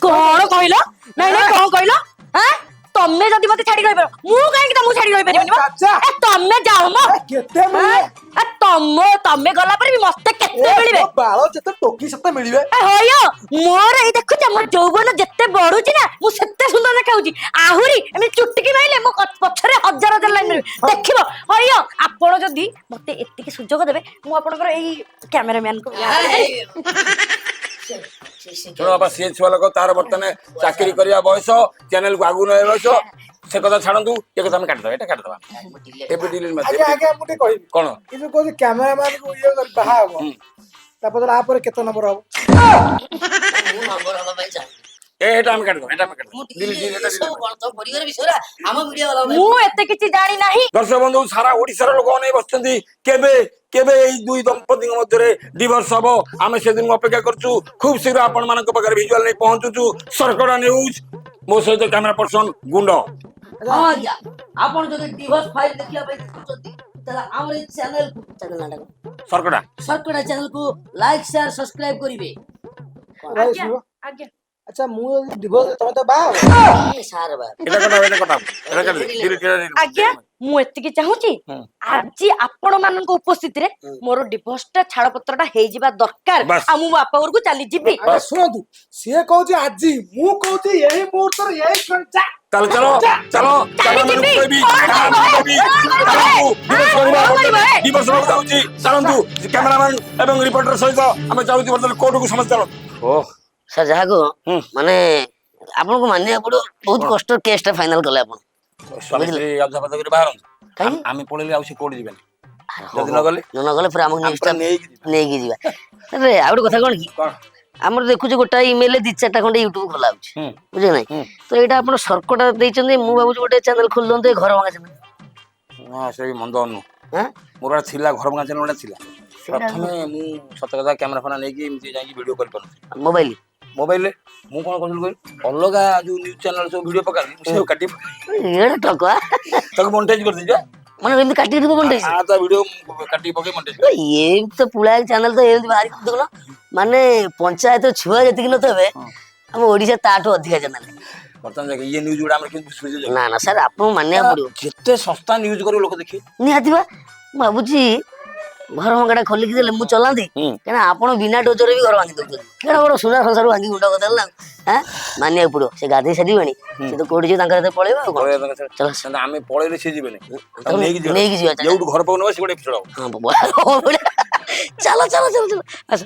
କଣ କହିଲ? ନାଇଁ ନାଇଁ, କଣ କହିଲ? ଆଁ, ତମେ ଯଦି ମତେ ଛାଡି ରହିପାରିବ, ମୁଁ କାହିଁକି ତମକୁ ଛାଡି ରହିପାରିବିନି ମ? ଚାଚା। ଏ ତମେ ଯାଅ ମ। ଏ କେତେ ମିଳିବେ? ଏ ତମେ ଗଲା ପରେ ବି ମତେ କେତେ ଏ ମିଳିବେ? ତୋ ବାଳ ଯେତେ ଟୋକି ସେତେ ମିଳିବେ। ଏ ହଇଓ, ମୋର ଏଇ ଦେଖୁଛ, ମୋ ଯୌବନ ଯେତେ ବଢୁଛି ନା, ମୁଁ ସେତେ ସୁନ୍ଦର ଦେଖାଉଛି। ଆହୁରି ଏମିତି ଚୁଟକି ମାଇଲେ ମୋ ପଛରେ ହଜାର ହଜାର ଲାଇନ ମିଳିବେ, ଦେଖିବ। ହଇଓ, ଆପଣ ଯଦି ମତେ ଏତିକି ସୁଯୋଗ ଦେବେ, ମୁଁ ଆପଣଙ୍କର ଏଇ କ୍ୟାମେରାମ୍ୟାନକୁ ସେ ଶୁଣ ବାପା, ସିଏ ଛୁଆ ଲୋକ, ତାର ବର୍ତ୍ତମାନ ଚାକିରି କରିବା ବୟସ, ଚ୍ୟାନେଲକୁ ଆଗକୁ ନେବା ବୟସ। ସେ କଥା ଛାଡ଼ନ୍ତୁ, ଏ କଥା ଆମେ କାଟିଦବା, ଏଇଟା କାଟିଦବା ଏବେ, ଡିଲିଟ୍। ଆଜ୍ଞା ଆଜ୍ଞା, ମୁଁ ଟିକେ କହିବି। କଣ? ଏ ଯୋଉ କହୁଛି କ୍ୟାମେରାମ୍ୟାନ କୁ ଇଏ କରି ବାହା ହବ, ତାପରେ ଆ ପରେ କେତେ ନମ୍ବର ହବ? ମୁଁ ନମ୍ବର ହବା ପାଇଁ ଚାହୁଁନି। ଏ ଏଇଟା ଆମେ କାଟିଦବା, ଏଇଟା ଆମେ କାଟିଦବା। ମୁଁ ଟିକେ delete, delete, ଏସବୁ delete। କଣ ତମ ପରିବାର ବିଷୟରେ ଆମ ମିଡିଆ ବାଲା ମୁଁ ଏତେ କିଛି ଜାଣି ନାହିଁ। ଦର୍ଶକ ବନ୍ଧୁ, ସାରା ଓଡିଶାର ଲୋକ ଅନେଇ ବସିଛନ୍ତି କେବେ କେବେ ଏଇ ଦୁଇ ଦମ୍ପତିଙ୍କ ମଧ୍ୟରେ ଡିଭୋର୍ସ ହବ। ଆମେ ସେଦିନକୁ ଅପେକ୍ଷା କରୁଛୁ। ଖୁବ ଶୀଘ୍ର ଆପଣ ମାନଙ୍କ ପାଖରେ ଭିଜୁଆଲ ନେଇ ପହଞ୍ଚୁଛୁ ସରକଡା ନ୍ୟୁଜ। ମୋ ସହିତ କ୍ୟାମେରା ପର୍ସନ ଗୁଣ୍ଡ। ହଁ ଆଜ୍ଞା, ଆପଣ ଯଦି ଡିଭୋର୍ସ ଫାଇଲ ଦେଖିବା ପାଇଁ ଚାହୁଁଛନ୍ତି, ତାହେଲେ ଆମର ଏଇ ଚ୍ୟାନେଲ, ଚ୍ୟାନେଲ ନାଁଟା କଣ? ସରକଡା। ସର୍କଡା ଚ୍ୟାନେଲକୁ ଲାଇକ୍, ସେୟାର, ସବସ୍କ୍ରାଇବ କରିବେ। ଭାଇ, ଶୁଣ। ଆଜ୍ଞା। ଆଚ୍ଛା, ମୁଁ ଯଦି ଡିଭୋର୍ସ, ତମେ ତ ବାହା ହବ। ସାର୍ ବା। ଏଇଟା କଟା, ଏଇଟା କଟା, ଏଇଟା କାଟି ଦେ, delete, delete। ଆଜ୍ଞା, ମୁଁ ଏତିକି ଚାହୁଁଛି, ଆଜି ଆପଣ ମାନଙ୍କ ଉପସ୍ଥିତିରେ ମୋର ଡିଭୋର୍ସ ଟା, ଛାଡପତ୍ର ଟା ହେଇଯିବା ଦରକାର। ବାସ୍। ଆଉ ମୁଁ ବାପା ଘରକୁ ଚାଲିଯିବି। ଆଜ୍ଞା ଶୁଣନ୍ତୁ, ସିଏ କହୁଛି ଆଜି, ମୁଁ କହୁଛି ଏଇ ମୁହୂର୍ତ୍ତରେ, ଏଇ କ୍ଷଣି ଯା। ତାହେଲେ ଚାଲ ଚାଲ ଚାଲ। ଚାଲିଯିବି। କହିବି। କଣ କରିବ, ଏ? କଣ କରିବ, ଏ? ଡିଭୋର୍ସ କରିବା। କଣ କରିବ, ଏ? ଡିଭୋର୍ସ ହେବାକୁ ଯାଉଛି। ଚାଲନ୍ତୁ, କ୍ୟାମେରାମ୍ୟାନ ଏବଂ ରିପୋର୍ଟର ସହିତ ଆମେ ଯାଉଛୁ ବର୍ତ୍ତମାନ କୋର୍ଟକୁ। ସମସ୍ତେ ଚାଲ। ଓ ସାର୍, ଯାହାକୁ ମାନେ ଆପଣଙ୍କୁ ମାନିବାକୁ ପଡିବ, ବହୁତ କଷ୍ଟ କେସ୍ ଟା ଫାଇନାଲ କଲେ ଆପଣ। ସ୍ୱାମୀ ସ୍ତ୍ରୀ ଗାଧୁଆ ପାଧୁଆ କରି ବାହାରନ୍ତୁ। କାହିଁକି? ଆମେ ପଳେଇଲେ ଆଉ ସେ କୋର୍ଟ ଯିବେନି। ଯଦି ନ ଗଲେ? ନ ଗଲେ ପୁରା ଆମକୁ ଆମେ ନ୍ୟୁଜଟା ପୁରା ନେଇକି ଯିବା। ନେଇକି ଯିବା। ଆରେ, ଆଉ ଗୋଟେ କଥା କଣ କି, କଣ? ଆମର ଦେଖୁଛୁ ଗୋଟାଏ ଇମେଲରେ ଦି ଚାରିଟା ଖଣ୍ଡେ ୟୁଟ୍ୟୁବ ଖୋଲା ହଉଛି। ବୁଝିଲେ ନାଇଁ? ତ ଏଇଟା ଆପଣ ସର୍କଟା ଦେଇଛନ୍ତି, ମୁଁ ଭାବୁଛି ଗୋଟେ ଚ୍ୟାନେଲ ଖୋଲି ଦିଅନ୍ତୁ, ଏ ଘର ଭଙ୍ଗା ଚ୍ୟାନେଲ। ହଁ, ସେ ବି ମନ୍ଦ ନୁହଁ। ହାଁ? ମୋର ଗୋଟେ ଥିଲା, ଘର ଭଙ୍ଗା ଚ୍ୟାନେଲ ଗୋଟେ ଥିଲା। ପ୍ରଥମେ ମୁଁ ସତ କଥା କ୍ୟାମେରା ଫାମେରା ନେଇକି ଏମିତି ଯାଇକି ଭିଡ଼ିଓ କରିପାରୁନଥିଲି। ମୋବାଇଲ। ମୋବାଇଲରେ ମୁଁ କଣ କରୁଥିଲି କହିଲୁ? ଅଲଗା ଯୋଉ ନ୍ୟୁଜ ଚ୍ୟାନେଲ ସବୁ ଭିଡ଼ିଓ ପକାନ୍ତି, ମୁଁ ସବୁ କାଟି ଏଇଟା ଠକ ଆ। ତାକୁ ମନିଟାଇଜ କରିଦେଇଛି। ମାନେ ଏମିତି କାଟିକି ଦେବ ମନିଟାଇଜ? ଆ ତା ଭିଡ଼ିଓ କାଟିକି ପକେଇ ମନିଟାଇଜ। ଏମିତି ତ ପୁଳା ଚ୍ୟାନେଲ ତ ଏମିତି ବାହାରି, ଦେଖୁନ, ମାନେ ପଞ୍ଚାୟତ ଛୁଆ ଯେତିକି ନଥିବେ, ଆମ ଓଡିଶା ତାଠୁ ଅଧିକା ଚ୍ୟାନେଲ। ବର୍ତ୍ତମାନ ଦେଖ, ଇଏ ନ୍ୟୁଜ ଗୁଡା ଆମର କେମିତି ସୁବିଧା। ନା ନା ସାର୍, ଆପଣଙ୍କୁ ମାନିବାକୁ ପଡିବ। ଯେତେ ଶସ୍ତା ନ୍ୟୁଜ କରିବ, ଲୋକ ଦେଖିବେ। ନିହାତି ବା, ମୁଁ ଭାବୁଛି ଘର ଭଙ୍ଗାଟା ଖୋଲିକି ଦେଲେ ମୁଁ ଚଲାନ୍ତି। କାହିଁକିନା ଆପଣ ବିନା ଡୋଜରେ ବି ଘର ଭାଙ୍ଗି ଦଉଛନ୍ତି। କେଡ଼େ ବଡ଼ ସୁନା ସଂସାର ଭାଙ୍ଗି ଗୁଣ୍ଡ କରିଦେଲେ ନା। ଆଁ, ମାନିବାକୁ ପଡିବ। ସେ ଗାଧେଇ ସାରିବେଣି, ସେ ତ କୋଉଠି ଯିବେ, ତାଙ୍କର ଏତେ ପଳେଇବ ଆଉ କଣ। ପଳେଇବା ତାଙ୍କ ସାଙ୍ଗେ। ଚାଲ। ତାହେଲେ ଆମେ ପଳେଇଲେ ସେ ଯିବେନି, ତାକୁ ତାକୁ ନେଇକି ଯିବା। ନେଇକି ଯିବା, ଚାଲ। ଯୋଉଠୁ ଘର ପାଖକୁ ନେବା, ସେ ଗୋଟେ ଏପିସୋଡ ହବ। ହଁ, ବଢିଆ। ଚାଲ ଚାଲ ଚାଲ ଚାଲ, ଆସ।